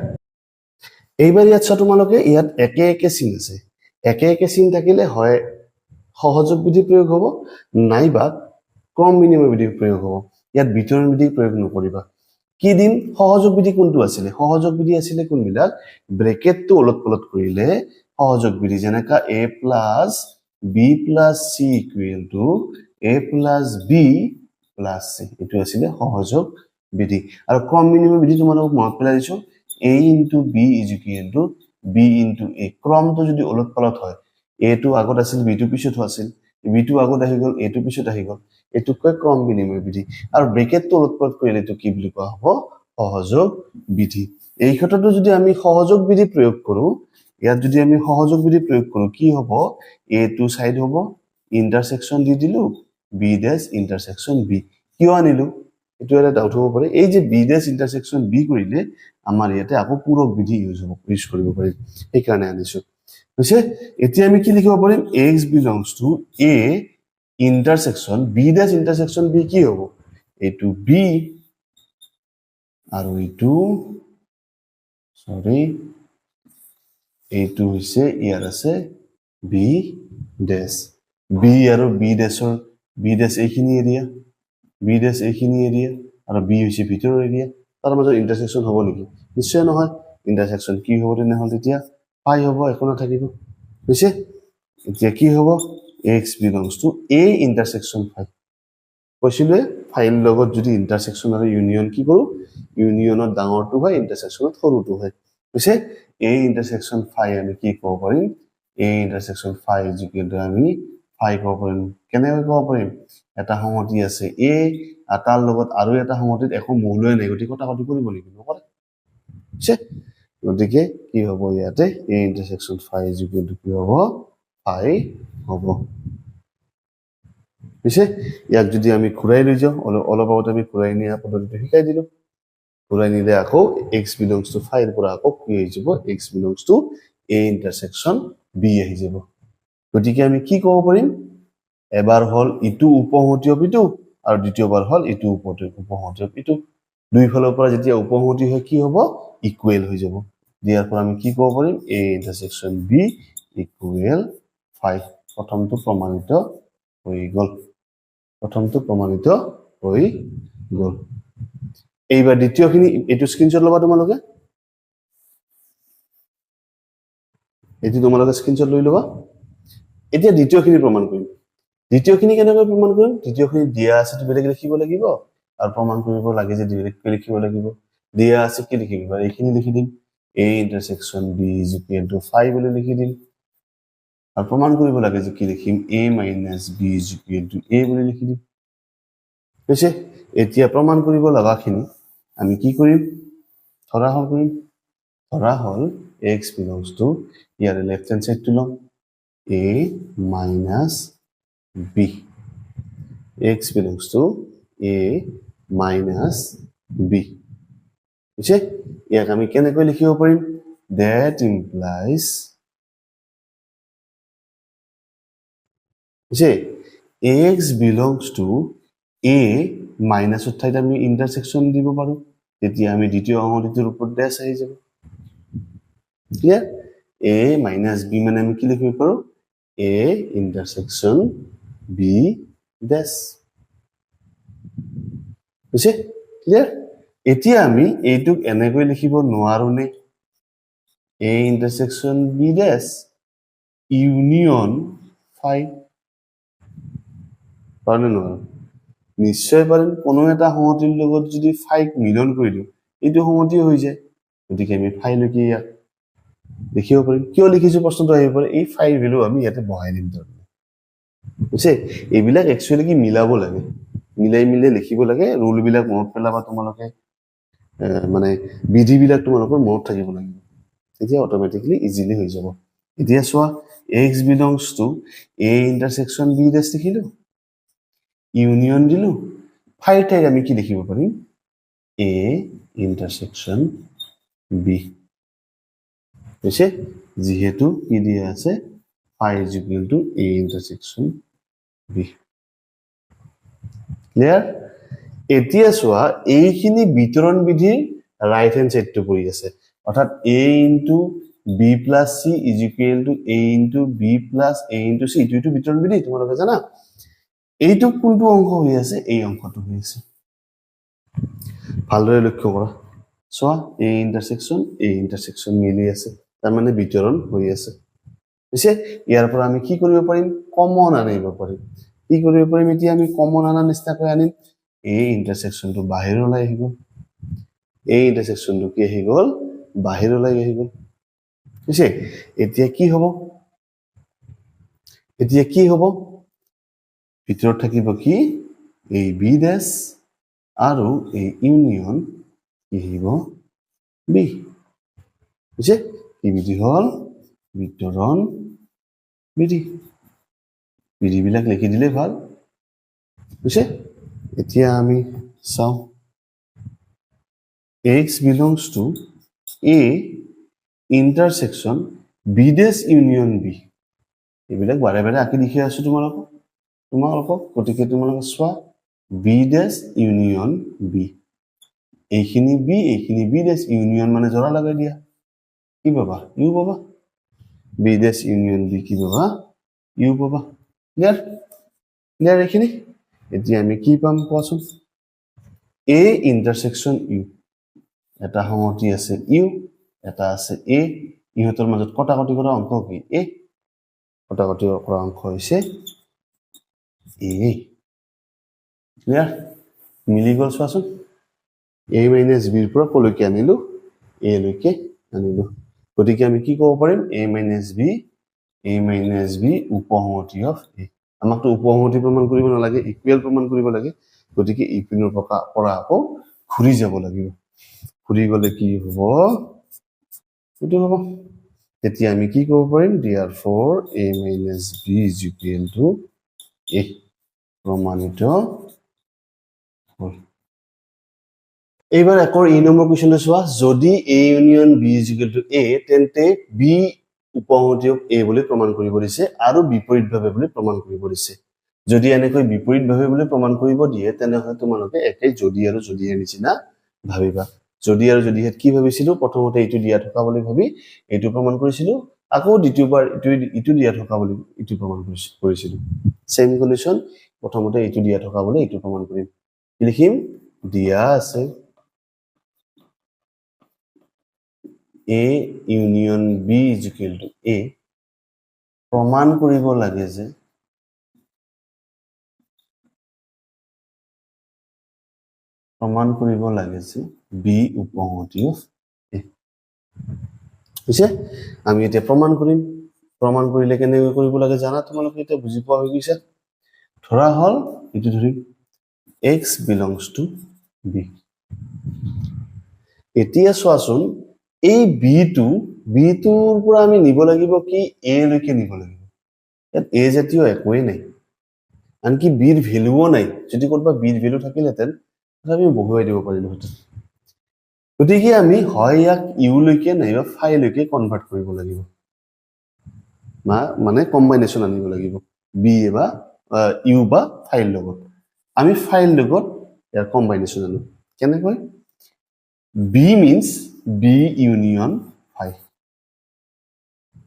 এইবাৰ ইয়াত চোৱা তোমালোকে, ইয়াত একে একে চিন আছে। একে একে চিন থাকিলে হয় সহযোগ বিধি প্ৰয়োগ হ'ব, নাইবা ক্ৰম বিনিময় বিধি প্ৰয়োগ হ'ব। ইয়াত বিতৰণ বিধি প্ৰয়োগ নকৰিবা। কি দিম? সহযোগ বিধি কোনটো আছিলে? সহযোগ বিধি আছিলে কোনবিলাক? ব্ৰেকেটটো ওলট পোলট কৰিলে সহযোগ বিধি, যেনেকা a plus b plus c equal to a plus b plus c, এইটো আছিলে সহযোগ বিধি। আৰু ক্ৰম বিনিময় বিধি তোমালোকক মনত পেলাই দিছো, a into b is equal to b into a। ক্ৰমটো যদি ওলট পালট হয়, এটো আগত আছিল, বিটো পিছত আছিল, বিটো আগত আহি গ'ল, এটো পিছত আহি গ'ল, এইটোক কয় ক্ৰম বিনিময় বিধি। আৰু ব্ৰেকেটটো ওলট পালট কৰিলে এইটো কি বুলি কোৱা হ'ব? সহযোগ বিধি। এই ক্ষেত্ৰতো যদি আমি সহযোগ বিধি প্ৰয়োগ কৰোঁ, ইয়াত যদি আমি সহযোগ বিধি প্ৰয়োগ কৰোঁ, কি হ'ব? এ টু চাইড হ'ব, ইণ্টাৰছেকশ্যন দি দিলো, বি ডেছ ইণ্টাৰছেকশ্যন বি। কিয় আনিলো, এইটো এটা ডাউট হ'ব পাৰে। এই যে বি ডেছ ইণ্টাৰছেকশ্যন বি কৰিলে আমাৰ ইয়াতে আকৌ পূৰক বিধি ইউজ হ'ব, ইউজ কৰিব পাৰিম, সেইকাৰণে আনিছো। হৈছে? এতিয়া আমি কি লিখিব পাৰিম? X belongs to A intersection b dash intersection b কি হ'ব? এইটো বি আৰু এইটো, চৰি, এইটো হৈছে, ইয়াৰ আছে বি ডেছ। বি আৰু বি ডেছৰ, বি ডেছ এইখিনি এৰিয়া, বি ডেছ এইখিনি এৰিয়া আৰু বি হৈছে ভিতৰৰ এৰিয়া। তাৰ মাজত ইণ্টাৰছেকশ্যন হ'ব নেকি? নিশ্চয় নহয়। ইণ্টাৰছেকশ্যন কি হ'ব তেনেহ'লে? তেতিয়া ফাই হ'ব, একো নাথাকিব। বুজিছে? এতিয়া কি হ'ব? X belongs to A intersection phi। কৈছিলোৱে, ফাইৰ লগত যদি ইণ্টাৰছেকশ্যন আৰু ইউনিয়ন কি কৰোঁ, ইউনিয়নত ডাঙৰটো হয়, ইণ্টাৰছেকশ্যনত সৰুটো হয়। বুজিছে? এ ইণ্টাৰছেকশ্যন ফাই আমি কি ক'ব পাৰিম? A intersection phi is equal to আমি ফাই ক'ব পাৰিম। কেনেকৈ ক'ব পাৰিম? এটা সংহতি আছে এ আৰু তাৰ লগত আৰু এটা সংহতিত একো মৌলই নাই, গতিকে কটাকটি কৰিব নেকি? নকৰে। বুজিছে? গতিকে কি হ'ব ইয়াতে? A intersection phi is equal to কি হ'ব? ফাই হ'ব। বুজিছে? ইয়াক যদি আমি ঘূৰাই লৈ যাওঁ, অলপ অলপ আগতে আমি ঘূৰাই নিয়া পদ্ধতিটো শিকাই দিলোঁ। ঘূৰাই নিলে আকৌ এক্স বিলংছ টু ফাইৰ পৰা আকৌ কি আহি যাব? X belongs to A intersection b আহি যাব। গতিকে আমি কি ক'ব পাৰিম? এবাৰ হ'ল ইটো উপসংহতি অফ ইটো আৰু দ্বিতীয়বাৰ হ'ল ইটো উপসংহতি অফ ইটো। দুইফালৰ পৰা যেতিয়া উপসংহতি হয়, কি হ'ব? ইকুৱেল হৈ যাব। দিয়াৰ পৰা আমি কি ক'ব পাৰিম? A intersection b equal phi। প্ৰথমটো প্ৰমাণিত হৈ গ'ল। প্ৰথমটো প্ৰমাণিত হৈ গ'ল। এইবাৰ দ্বিতীয়খিনি, এইটো স্ক্ৰীনশ্বট ল'বা তোমালোকে। এইটো তোমালোকে স্ক্ৰীনশ্বট লৈ ল'বা। এতিয়া দ্বিতীয়খিনি প্ৰমাণ কৰিম। দ্বিতীয়খিনি কেনেকৈ প্ৰমাণ কৰিম? দ্বিতীয়খিনি দিয়া আছে, বেলেগ লিখিব লাগিব আৰু প্ৰমাণ কৰিব লাগে যে বেলেগকৈ লিখিব লাগিব। দিয়া আছে কি লিখিম? এইখিনি লিখি দিম, A intersection b is equal to phi বুলি লিখি দিম। আৰু প্ৰমাণ কৰিব লাগে যে কি লিখিম? A minus b is equal to a বুলি লিখি দিম। হৈছে? এতিয়া প্ৰমাণ কৰিব লগাখিনি আমি কি কৰিম? ধৰা হ'ল কৰিম। ধৰা হ'ল এক্স বিলংছ টু, ইয়াৰে লেফ্ট হেণ্ড চাইডটো ল'ম, a minus b। X belongs to A minus b। বুজিছে? ইয়াক আমি কেনেকৈ লিখিব পাৰিম? That implies যে এক্স বিলংছ টু এ মাইনাছৰ ঠাইত আমি ইণ্টাৰছেকশ্যন দিব পাৰোঁ, তেতিয়া আমি দ্বিতীয় সংহতিটোৰ ওপৰত ডেছ আহি যাব। ক্লিয়াৰ? এ মাইনাছ বি মানে আমি কি লিখিব পাৰোঁ? এ ইণ্টাৰছেকশ্যন বি ডেছ হৈছে। ক্লিয়াৰ? এতিয়া আমি এইটোক এনেকৈ লিখিব নোৱাৰোনে? এ ইণ্টাৰছেকশ্যন বি ডেছ ইউনিয়ন ফাই। পাৰোঁ নোৱাৰোঁ? নিশ্চয় পাৰিম। কোনো এটা সংহতিৰ লগত যদি ফাইক মিলন কৰি দিওঁ, এইটো সংহতি হৈ যায়। গতিকে আমি ফাইলৈকে ইয়াক লিখিব পাৰিম। কিয় লিখিছো, প্ৰশ্নটো আহিব পাৰে। এই ফাইৰ ভেলু আমি ইয়াতে বহাই দিম তাৰমানে, বুজিছে? এইবিলাক একচুৱেলি কি মিলাব লাগে, মিলাই মিলাই লিখিব লাগে। ৰুলবিলাক মনত পেলাবা তোমালোকে, মানে বিধিবিলাক তোমালোকৰ মনত থাকিব লাগিব, তেতিয়া অট'মেটিকলি ইজিলি হৈ যাব। এতিয়া চোৱা, x belongs to A intersection B ডেছ লিখিলো, ইউনিয়ন দিলো, ফাইৰ ঠাইত আমি কি লিখিব পাৰিম? এ ইণ্টাৰছেকশ্যন বি হৈছে। যিহেতু কি দিয়া আছে? Phi is equal to A intersection B. Clear? এতিয়া চোৱা, এইখিনি বিতৰণ বিধিৰ ৰাইট হেণ্ড চাইডটো পৰি আছে, অৰ্থাৎ এ into B plus C is equal to A into B plus A into C. এইটো বিতৰণ বিধি তোমালোকে জানা। এইটো কোনটো অংশ হৈ আছে? এই অংশটো হৈ আছে। ভালদৰে লক্ষ্য কৰা, চোৱা, এ ইণ্টাৰছেকশ্যন এ ইণ্টাৰছেকশ্যন মিলি আছে, তাৰমানে বিতৰণ হৈ আছে। পিছে ইয়াৰ পৰা আমি কি কৰিব পাৰিম? কমন আনিব পাৰিম। কি কৰিব পাৰিম? এতিয়া আমি কমন অনাৰ নিচিনাকৈ আনিম। এই ইণ্টাৰছেকশ্যনটো বাহিৰলৈ আহি গ'ল। এই ইণ্টাৰছেকশ্যনটো কি আহি গ'ল? বাহিৰলৈ আহি গ'ল। বুজিছে? এতিয়া কি হ'ব? এতিয়া কি হ'ব? ভিতৰত থাকিব কি? এই বি ডেছ আৰু এই ইউনিয়ন কি আহিব? বি। বুজিছে? কি বিধি হ'ল? বিতৰণ বিধি। বিধিবিলাক লিখি দিলেই ভাল। বুজিছে? এতিয়া আমি চাওঁ, x belongs to A intersection B ডেছ ইউনিয়ন বি। এইবিলাক বাৰে বাৰে আঁকি দেখি আছো তোমালোকক। গতিকে তোমালোকে চোৱা, বি ডেছ ইউনিয়ন বি, এইখিনি বি, এইখিনি বি ডেছ, ইউনিয়ন মানে জোৰা লগাই দিয়া। কি পাবা? ইউ পাবা। বি ডেছ ইউনিয়ন বি কি পাবা? ইউ পাবা। ক্লিয়াৰ? ক্লিয়াৰ এইখিনি? এতিয়া আমি কি পাম কোৱাচোন? এ ইণ্টাৰছেকশ্যন ইউ, এটা সংহতি আছে ইউ, এটা আছে এ। ইহঁতৰ মাজত কটাকটি কৰা অংশ কি? এ। কটাকটি কৰা অংশ হৈছে এ। ক্লিয়াৰ? মিলি গ'ল। চোৱাচোন, এ মাইনাছ বিৰ পৰা কলৈকে আনিলো? এ লৈকে আনিলো। গতিকে আমি কি ক'ব পাৰিম? A minus B, A minus B উপসংহতি অফ এ। আমাকতো উপসংহতি প্ৰমাণ কৰিব নালাগে, ইকুৱেল প্ৰমাণ কৰিব লাগে। গতিকে ইপিনৰ পৰা আকৌ ঘূৰি যাব লাগিব। ঘূৰি গ'লে কি হ'ব? এইটো হ'ব। তেতিয়া আমি কি ক'ব পাৰিম? দেয়াৰফৰ এ minus B is equal to এ প্ৰমাণিত হ'ল। এইবাৰ একৰ ই নম্বৰ কুৱেশ্যনটো চোৱা। যদি A union B is equal to A, তেন্তে বি উপসংহতি এ বুলি প্ৰমাণ কৰিব দিছে আৰু বিপৰীতভাৱে বুলি প্ৰমাণ কৰিব দিছে। যদি এনেকৈ বিপৰীতভাৱে বুলি প্ৰমাণ কৰিব দিয়ে, তেনেহ'লে তোমালোকে একে যদি আৰু যদিহে নিচিনা ভাবিবা। যদি আৰু যদিহে কি ভাবিছিলো? প্ৰথমতে এইটো দিয়া থকা বুলি ভাবি এইটো প্ৰমাণ কৰিছিলো। আকৌ দ্বিতীয়বাৰ ইটো দিয়া থকা বুলি ইটো প্ৰমাণ কৰিছিলো। ছেম কণ্ডিশ্যন, প্ৰথমতে এইটো দিয়া থকা বুলি এইটো প্ৰমাণ কৰিম। কি লিখিম? দিয়া আছে এ union B is equal to এ, প্ৰমাণ কৰিব লাগে যে বি উপসংহতি অফ এ। বুজিছে? আমি এতিয়া প্ৰমাণ কৰিম। প্ৰমাণ কৰিলে কেনেকৈ কৰিব লাগে জানা তোমালোকে, এতিয়া বুজি পোৱা হৈ গৈছা। ধৰা হ'ল এইটো ধৰিম, এক্স বিলংছ টু বি। এতিয়া চোৱাচোন, এই বিটোৰ পৰা আমি নিব লাগিব কি? এ লৈকে নিব লাগিব। ইয়াত এ জাতীয় একোৱেই নাই, আনকি বিৰ ভেলুও নাই। যদি ক'ৰবাত বিৰ ভেলু থাকিলহেঁতেন, তথাপি বহুৱাই দিব পাৰিলোহেঁতেন। গতিকে আমি হয় ইয়াক ইউলৈকে নাইবা ফাইলৈকে কনভাৰ্ট কৰিব লাগিব, বা মানে কম্বাইনেশ্যন আনিব লাগিব। বি বা ইউ বা ফাইৰ লগত। আমি ফাইৰ লগত ইয়াৰ কম্বাইনেশ্যন আনো কেনেকৈ? B means B union phi,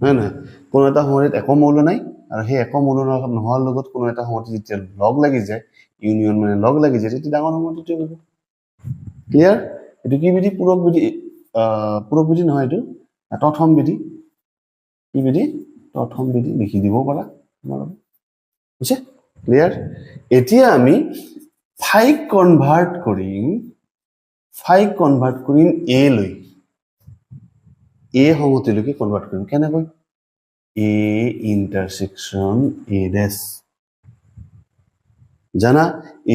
হয় নহয়? কোনো এটা সংহতিত এক মৌল নাই আৰু সেই এক মৌল নোহোৱাৰ লগত কোনো এটা সংহতি যেতিয়া লগ লাগি যায়, ইউনিয়ন মানে লগ লাগি যায়, তেতিয়া ডাঙৰ সংহতিটোৱে হ'ব। ক্লিয়াৰ? এইটো কি বিধি? পূৰক বিধি। পূৰক বিধি নহয়, এইটো তথম বিধি। কি বিধি? তথম বিধি লিখি দিবও পাৰা তোমালোকে। বুজিছে? ক্লিয়াৰ? এতিয়া আমি ফাইক কনভাৰ্ট কৰিম, ফাইক কনভাৰ্ট কৰিম এ লৈ, এ সংহতিলৈকে কনভাৰ্ট কৰিম। কেনেকৈ? এ ইণ্টাৰছেকশ্যন এ ডেছ। জানা,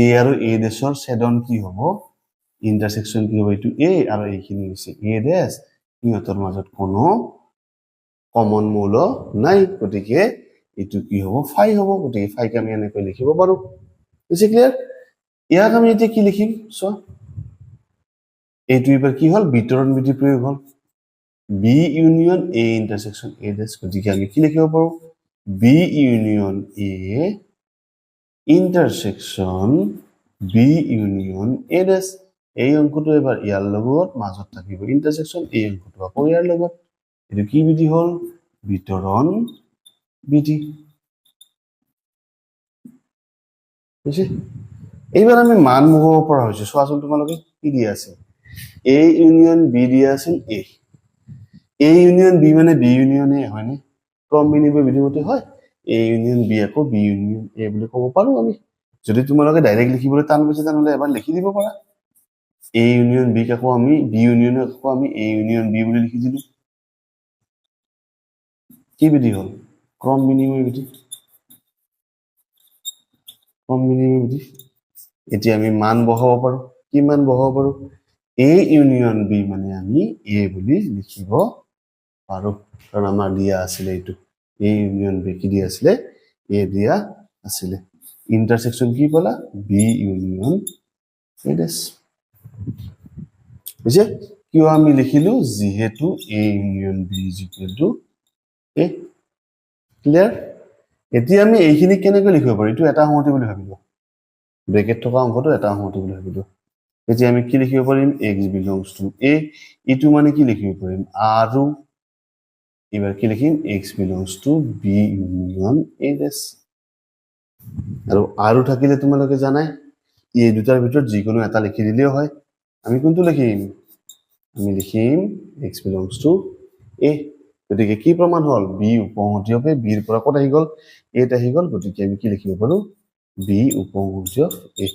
এ আৰু এ ডেছৰ ছেদন কি হ'ব? ইণ্টাৰছেকশ্যন কি হ'ব? এইটো এ আৰু এইখিনি হৈছে এ ডেছ। সিহঁতৰ মাজত কোনো কমন মৌল নাই, গতিকে এইটো কি হ'ব? ফাই হ'ব। গতিকে ফাইক আমি এনেকৈ লিখিব পাৰো। হৈছে ক্লিয়াৰ? ইয়াক আমি এতিয়া কি লিখিম চোৱা। এইটো এইবাৰ কি হ'ল? বিতৰণ বিধি প্ৰয়োগ হ'ল। B union A intersection A dash. গতিকে আমি কি লিখিব পাৰো? B union A intersection B union A dash. এই অংকটো এবাৰ ইয়াৰ লগত, মাজত থাকিব ইণ্টাৰছেকশ্যন, এই অংকটো আকৌ ইয়াৰ লগত। এইটো কি বিধি হ'ল? বিতৰণ বিধি। বুজিছে? এইবাৰ আমি মান বহুৱাব পৰা হৈছো। চোৱাচোন তোমালোকে কি দিয়া আছে। এ ইউনিয়ন বি দিয়া আছিল এ। এ ইউনিয়ন বি মানে বি ইউনিয়ন এ, হয়নে? ক্ৰম বিনিময় বিধিমতে হয়। এ ইউনিয়ন বি আকৌ বি ইউনিয়ন এ বুলি ক'ব পাৰো আমি। যদি তোমালোকে ডাইৰেক্ট লিখিবলৈ টান পাইছে, তেনেহ'লে এবাৰ লিখি দিব পাৰা। এ ইউনিয়ন বিক আকৌ আমি, বি ইউনিয়নক আকৌ আমি এ ইউনিয়ন বি বুলি লিখি দিলো। কি বিধি হ'ল? ক্ৰম বিনিময় বিধি, ক্ৰম বিনিময় বিধি। এতিয়া আমি মান বহাব পাৰো। কি মান বহাব পাৰো? এ ইউনিয়ন বি মানে আমি এ বুলি লিখিব পাৰো, কাৰণ আমাৰ দিয়া আছিলে এইটো এ ইউনিয়ন বি। কি দিয়া আছিলে? এ দিয়া আছিলে। ইণ্টাৰছেকশ্যন কি পালা? বি ইউনিয়ন এ ডেছ। বুজিছে? কিয় আমি লিখিলো? যিহেতু A union B is equal to A. Clear? এতিয়া আমি এইখিনি কেনেকৈ লিখিব পাৰো? এইটো এটা সংহতি বুলি ভাবিলো, ব্ৰেকেট থকা অংশটো এটা সংহতি বুলি ভাবিলো। এতিয়া আমি কি লিখিব পাৰিম? এক্স বিলংছ টু এ। এইটো মানে কি লিখিব পাৰিম? আৰু এইবাৰ কি লিখিম? X belongs to B union A dash. আৰু থাকিলে তোমালোকে জানাই, এই দুটাৰ ভিতৰত যিকোনো এটা লিখি দিলেও হয়। আমি কোনটো লিখিম? আমি লিখিম এক্স বিলংছ টু এ। গতিকে কি প্ৰমাণ হ'ল? বি উপসংহতি অফ এ। বিৰ পৰা ক'ত আহি গ'ল? এত আহি গ'ল। গতিকে আমি কি লিখিব পাৰো? বি উপসংহতি অফ এ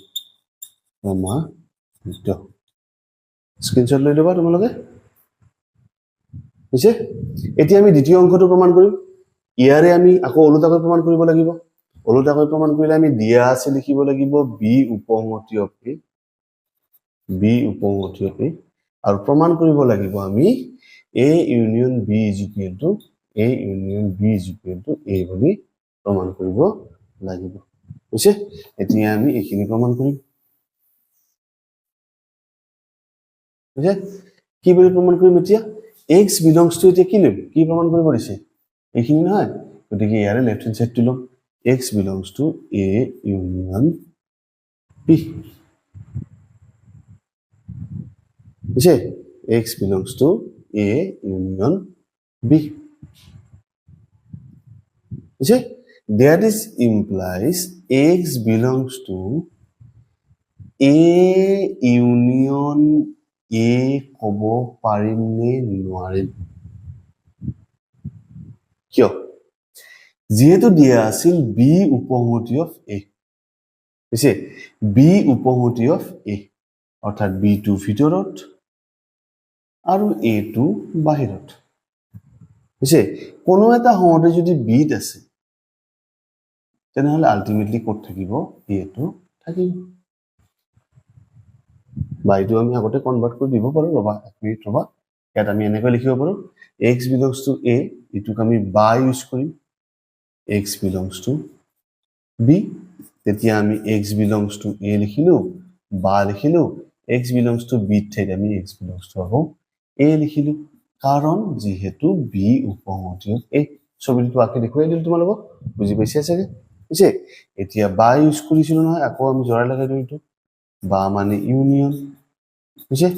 প্ৰমাণিত। স্ক্ৰীনশ্বট লৈ ল'বা তোমালোকে। হৈছে? এতিয়া আমি দ্বিতীয় অংশটো প্ৰমাণ কৰিম। ইয়াৰে আমি আকৌ ওলোটাকৈ প্ৰমাণ কৰিব লাগিব। ওলোটাকৈ প্ৰমাণ কৰিলে আমি দিয়া আছে লিখিব লাগিব বি উপসংহতি অফ এ, বি উপসংহতি অফ এ, আৰু প্ৰমাণ কৰিব লাগিব আমি A union B is equal to, A union B is equal to A বুলি প্ৰমাণ কৰিব লাগিব। বুজিছে? এতিয়া আমি এইখিনি প্ৰমাণ কৰিম। বুজিছে? কি বুলি প্ৰমাণ কৰিম এতিয়া? এক্স বিলংছ টু, এতিয়া কি ল'ম? কি প্ৰমাণ কৰিব দিছে? এইখিনি নহয়? গতিকে ইয়াৰে লেফ্ট হেণ্ড চাইডটো ল'ম। X belongs to A union B. বুজিছে? X belongs to A union B. বুজিছে? That is implies x belongs to A union A ক'ব পাৰিম নে নোৱাৰিম? কিয়? যিহেতু দিয়া আছিল বি উপসংহতি অফ এ। বুজিছে? বি উপসংহতি অফ এ, অৰ্থাৎ বি টো ভিতৰত আৰু এ টো বাহিৰত। বুজিছে? কোনো এটা সংহতি যদি বিত আছে, তেনেহ'লে আল্টিমেটলি ক'ত থাকিব? এটো থাকিব। বা এইটো আমি আগতে কনভাৰ্ট কৰি দিব পাৰোঁ। ৰ'বা, এক মিনিট ৰ'বা। ইয়াত আমি এনেকৈ লিখিব পাৰোঁ, এক্স বিলংছ টু এ, এইটোক আমি বা ইউজ কৰিম, এক্স বিলংছ টু বি। তেতিয়া আমি এক্স বিলংছ টু এ লিখিলোঁ, বা লিখিলোঁ, এক্স বিলংছ টু বিত ঠাইত আমি এক্স বিলংছ টু আকৌ এ লিখিলোঁ, কাৰণ যিহেতু বি উপসংহতি এ। ছবিটো আঁকি দেখুৱাই দিলোঁ তোমালোকক, বুজি পাইছে চাগে? বুজিছে? এতিয়া বা ইউজ কৰিছিলোঁ নহয়, আকৌ আমি জোৰা লগাই দিওঁ এইটো। বা মানে ইউনিয়ন, বুজিছে?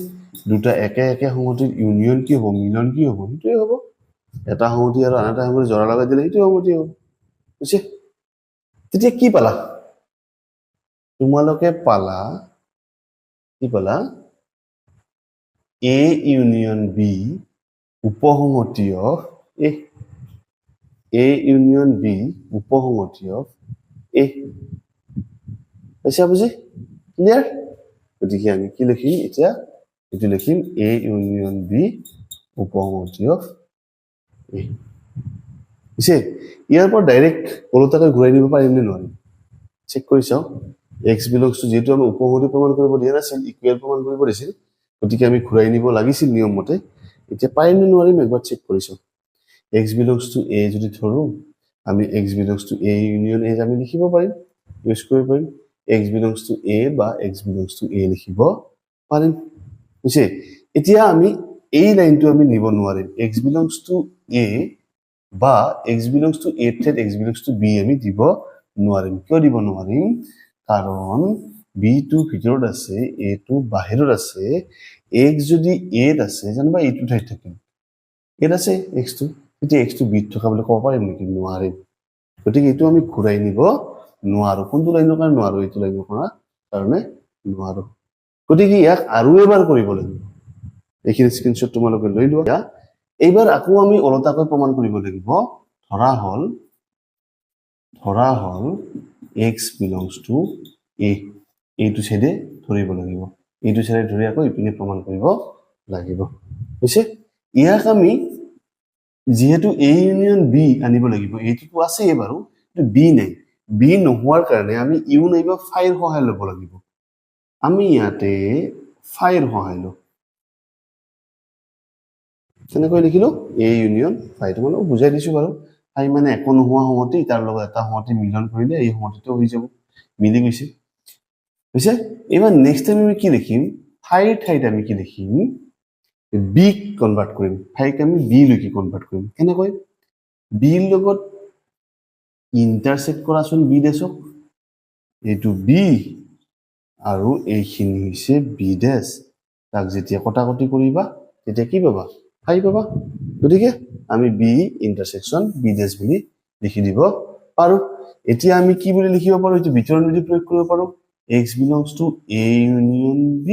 দুটা একে একে সংহতিৰ ইউনিয়ন কি হ'ব, মিলন কি হ'ব, সেইটোৱে হ'ব। এটা সংহতি আৰু আন এটা সংহতি জোৰা লগাই দিলে সেইটোৱে সংহতি হ'ব, বুজিছে? তেতিয়া কি পালা তোমালোকে? পালা কি পালা? এ ইউনিয়ন বি উপসংহতি of A. A union B উপসংহতি of এ। পাইছা বুজি? ক্লিয়াৰ? গতিকে আমি কি লিখিম এতিয়া? এইটো লিখিম, এ ইউনিয়ন বি উপসংহতি অফ এ। পিছে ইয়াৰ পৰা ডাইৰেক্ট ওলোটাকৈ ঘূৰাই নিব পাৰিম নে নোৱাৰিম, চেক কৰি চাওঁ। এক্স বিলংছ টু, যিহেতু আমি উপসংহতি প্ৰমাণ কৰিব দিয়া নাছিল, ইকুৱেল প্ৰমাণ কৰিব দিছিল, গতিকে আমি ঘূৰাই নিব লাগিছিল নিয়ম মতে। এতিয়া পাৰিম নে নোৱাৰিম একবাৰ চেক কৰি চাওঁ। এক্স বিলংছ টু এ যদি ধৰোঁ আমি, x belongs to A union A আমি লিখিব পাৰিম, ইউজ কৰিব পাৰিম। এক্স বিলংছ টু এ বা এক্স বিলংছ টু এ লিখিব পাৰিম, বুজিছে? এতিয়া আমি এই লাইনটো আমি নিব নোৱাৰিম। এক্স বিলংছ টু এ বা এক্স বিলংছ টু এ ঠাইত এক্স বিলংছ টু বি আমি দিব নোৱাৰিম। কিয় দিব নোৱাৰিম? কাৰণ বিটো ভিতৰত আছে, এটো বাহিৰত আছে। এক্স যদি এত আছে, যেনিবা এইটো ঠাইত থাকিল, এত আছে এক্সটো, তেতিয়া এক্সটো বিত থকা বুলি ক'ব পাৰিম নেকি? নোৱাৰিম। গতিকে এইটো আমি ঘূৰাই নিব নোৱাৰো। কোনটো লাইনৰ কাৰণে নোৱাৰো? এইটো লাইনৰ কাৰণে নোৱাৰো। গতিকে ইয়াক আৰু এবাৰ কৰিব লাগিব। এইখিনি স্ক্ৰীনশ্বট তোমালোকে লৈ লোৱা। এইবাৰ আকৌ আমি ওলোটাকৈ প্ৰমাণ কৰিব লাগিব। ধৰা হ'ল এক্স বিলংছ টু এ, এইটো চাইডে ধৰিব লাগিব। এইটো চাইডে ধৰি আকৌ ইপিনে প্ৰমাণ কৰিব লাগিব, বুজিছে? ইয়াক আমি যিহেতু এ ইউনিয়ন বি আনিব লাগিব, এইটোতো আছেই বাৰু, কিন্তু বি নাই। বি নোহোৱাৰ কাৰণে আমি ইউ নাইবা ফাইৰ সহায় ল'ব লাগিব। আমি ইয়াতে ফাইৰ সহায় লওঁ। কেনেকৈ লিখিলো? এ ইউনিয়ন ফাই। তোমালোকক বুজাই দিছো বাৰু। ফাই মানে একো নোহোৱা সংহতি, তাৰ লগত এটা সংহতি মিলন কৰিলে এই সংহতিটো হৈ যাব। মিলি গৈছে, হৈছে। এইবাৰ নেক্সট টাইম আমি কি লিখিম? ফাইৰ ঠাইত আমি কি লিখিম? বিক কনভাৰ্ট কৰিম। ফাইক আমি বি লৈকে কনভাৰ্ট কৰিম। কেনেকৈ? বিৰ লগত ইণ্টাৰচেক্ট কৰাচোন বি ডেছক। এইটো বি আৰু এইখিনি হৈছে বি ডেছ। তাক যেতিয়া কটাকটি কৰিবা, তেতিয়া কি পাবা? ফাই পাবা। গতিকে আমি বি ইণ্টাৰচেকশ্যন বি ডেছ বুলি লিখি দিব পাৰো। এতিয়া আমি কি বুলি লিখিব পাৰো? এইটো বিতৰণ বিধি প্ৰয়োগ কৰিব পাৰো। X belongs to A union B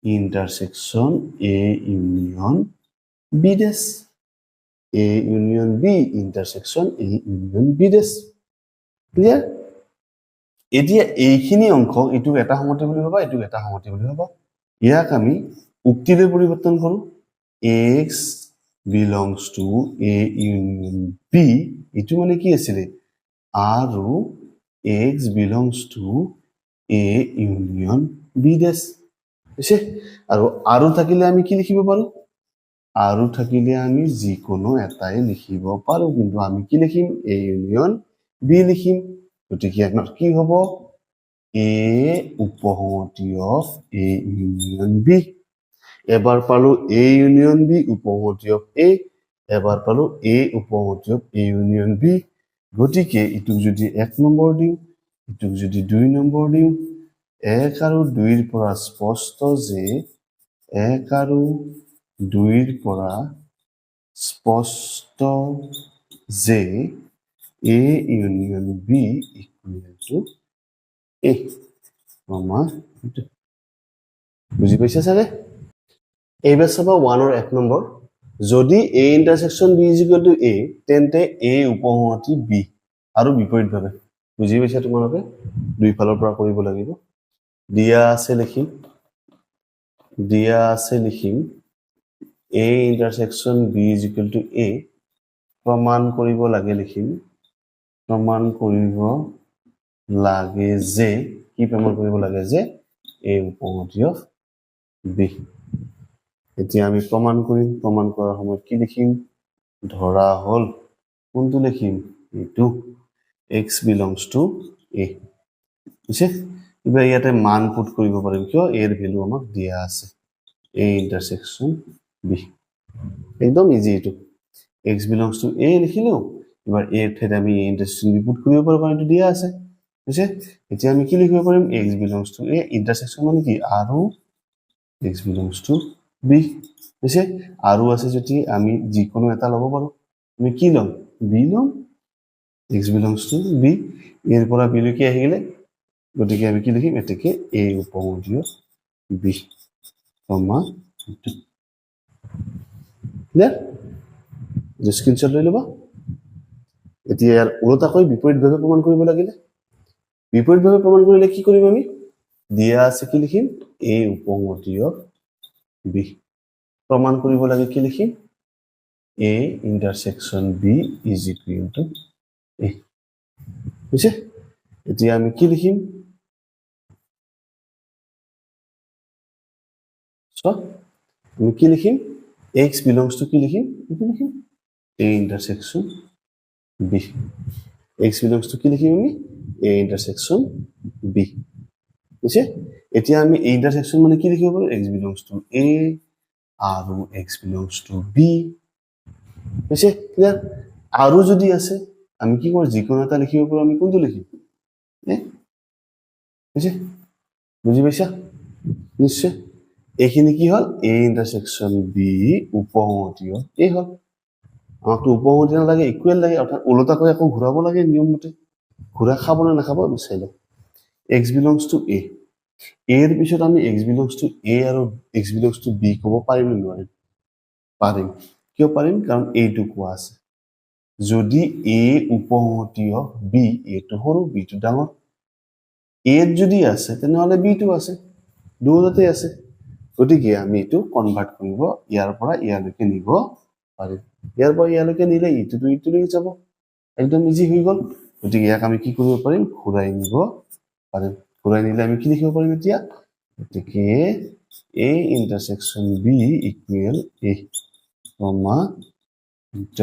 intersection A union B dash, A union B intersection A union B dash. Clear? এতিয়া এইখিনি অংশ, এইটোক এটা সংহতি বুলি ভাবা, এইটোক এটা সংহতি বুলি ভাবা। ইয়াক আমি উক্তিলৈ পৰিৱৰ্তন কৰোঁ। X belongs to A union B, এইটো মানে কি আছিলে? আৰু x belongs to A union B dash, হৈছে। আৰু থাকিলে আমি কি লিখিব পাৰো? আৰু থাকিলে আমি যিকোনো এটাই লিখিব পাৰো, কিন্তু আমি কি লিখিম? এ ইউনিয়ন বি লিখিম। গতিকে আমাৰ কি হ'ব? এ উপসংহতি অফ এ ইউনিয়ন বি। এবাৰ পালো এ ইউনিয়ন বি উপসংহতি অফ এ, এবাৰ পালো এ উপসংহতি অফ এ ইউনিয়ন বি। গতিকে ইটোক যদি 1 নম্বৰ দিওঁ, ইটোক যদি 2 নম্বৰ দিওঁ, 1 আৰু 2ৰ পৰা স্পষ্ট যে, 1 আৰু 2ৰ পৰা স্পষ্ট যে A union B equal to A। প্ৰমাণ। বুজি পাইছা চাগে? এইবাৰ চাবা 1ৰ 1 নম্বৰ। যদি A intersection B is equal to A, তেন্তে এ উপসংহতি বি আৰু বিপৰীতভাৱে। বুজি পাইছা তোমালোকে? দুইফালৰ পৰা কৰিব লাগিব। দিয়া আছে লিখিম, দিয়া আছে লিখিম, A intersection B is equal to A। প্ৰমাণ কৰিব লাগে লিখিম, প্ৰমাণ কৰিব লাগে যে, কি প্ৰমাণ কৰিব লাগে? যে এ উপসংহতি অফ বি। এতিয়া আমি প্ৰমাণ কৰিম। প্ৰমাণ কৰাৰ সময়ত কি লিখিম? ধৰা হ'ল, কোনটো লিখিম? এইটো, এক্স বিলংছ টু এ, বুজিছে? এইবাৰ ইয়াতে মান পুট কৰিব পাৰিম। কিয়? এৰ ভেলু আমাক দিয়া আছে, এ ইণ্টাৰছেকশ্যন বি। একদম ইজি এইটো। এক্স বিলংছ টু এ লিখিলো। এবাৰ এৰ ঠাইত আমি এ ইণ্টাৰছেকশ্যন বি পুট কৰিব পাৰোঁ, কাৰণ এইটো দিয়া আছে, হৈছে। এতিয়া আমি কি লিখিব পাৰিম? X belongs to A intersection মানে কি? আৰু এক্স বিলংছ টু বি, হৈছে। আৰু আছে যদি আমি যিকোনো এটা ল'ব পাৰোঁ। আমি কি ল'ম? বি ল'ম। এক্স বিলংছ টু বি, এৰ পৰা বিলৈকে আহি গ'লে। গতিকে আমি কি লিখিম? এতেকে এ উপসংহতিয় বি কমা। ক্লিয়াৰ? স্ক্ৰীনশ্বট লৈ ল'বা। এতিয়া ইয়াৰ ওলোটাকৈ বিপৰীতভাৱে প্ৰমাণ কৰিব লাগিলে, বিপৰীতভাৱে প্ৰমাণ কৰিলে কি কৰিম আমি? দিয়া আছে কি লিখিম? এ উপসংহতিয় বি। প্ৰমাণ কৰিব লাগে কি লিখিম? A intersection B is equal to A, বুজিছে? এতিয়া আমি কি লিখিম চোৱা। আমি কি লিখিম? এক্স বিলংছ টু কি লিখিম? এইটো লিখিম, A intersection B। X belongs to কি লিখিম আমি? এ ইণ্টাৰছেকশ্যন বি, বুজিছে? এতিয়া আমি এ ইণ্টাৰছেকশ্যন মানে কি লিখিব পাৰোঁ? এক্স বিলংছ টু এ আৰু এক্স বিলংছ টু বি, হৈছে। ক্লিয়াৰ? আৰু যদি আছে আমি কি কৰোঁ? যিকোনো এটা লিখিব পাৰোঁ। আমি কোনটো লিখিম? এ, হৈছে। বুজি পাইছা নিশ্চয়। এইখিনি কি হ'ল? এ ইণ্টাৰছেকশ্যন বি উপসংহতিয় এ হ'ল। আমাকতো উপসংহতি নালাগে, ইকুৱেল লাগে। অৰ্থাৎ ওলোটাকৈ আকৌ ঘূৰাব লাগে নিয়মমতে। ঘূৰা খাব নে নাখাব আমি চাই লওঁ। এক্স বিলংছ টু এ, এৰ পিছত আমি এক্স বিলংছ টু এ আৰু এক্স বিলংছ টু বি ক'ব পাৰিম নে নোৱাৰিম? পাৰিম। কিয় পাৰিম? কাৰণ এইটো কোৱা আছে, যদি এ উপসংহতিয় বি, এটো সৰু, বিটো ডাঙৰ। এত যদি আছে তেনেহ'লে বিটো আছে, দুয়োটাতে আছে। গতিকে আমি এইটো কনভাৰ্ট কৰিব ইয়াৰ পৰা ইয়ালৈকে নিব পাৰিম। ইয়াৰ পৰা ইয়ালৈকে নিলে ইটোতো ইটোলৈকে যাব, একদম ইজি হৈ গ'ল। গতিকে ইয়াক আমি কি কৰিব পাৰিম? ঘূৰাই নিব পাৰিম। ঘূৰাই নিলে আমি কি লিখিব পাৰিম এতিয়া? গতিকে A intersection B equal A প্ৰমাণিত।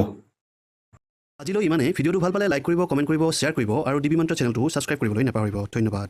আজিলৈ ইমানেই। ভিডিঅ'টো ভাল পালে লাইক কৰিব, কমেণ্ট কৰিব, শ্বেয়াৰ কৰিব আৰু ডিবি মন্ত্ৰ চেনেলটো ছাবস্ক্ৰাইব কৰিবলৈ নাপাহৰিব। ধন্যবাদ।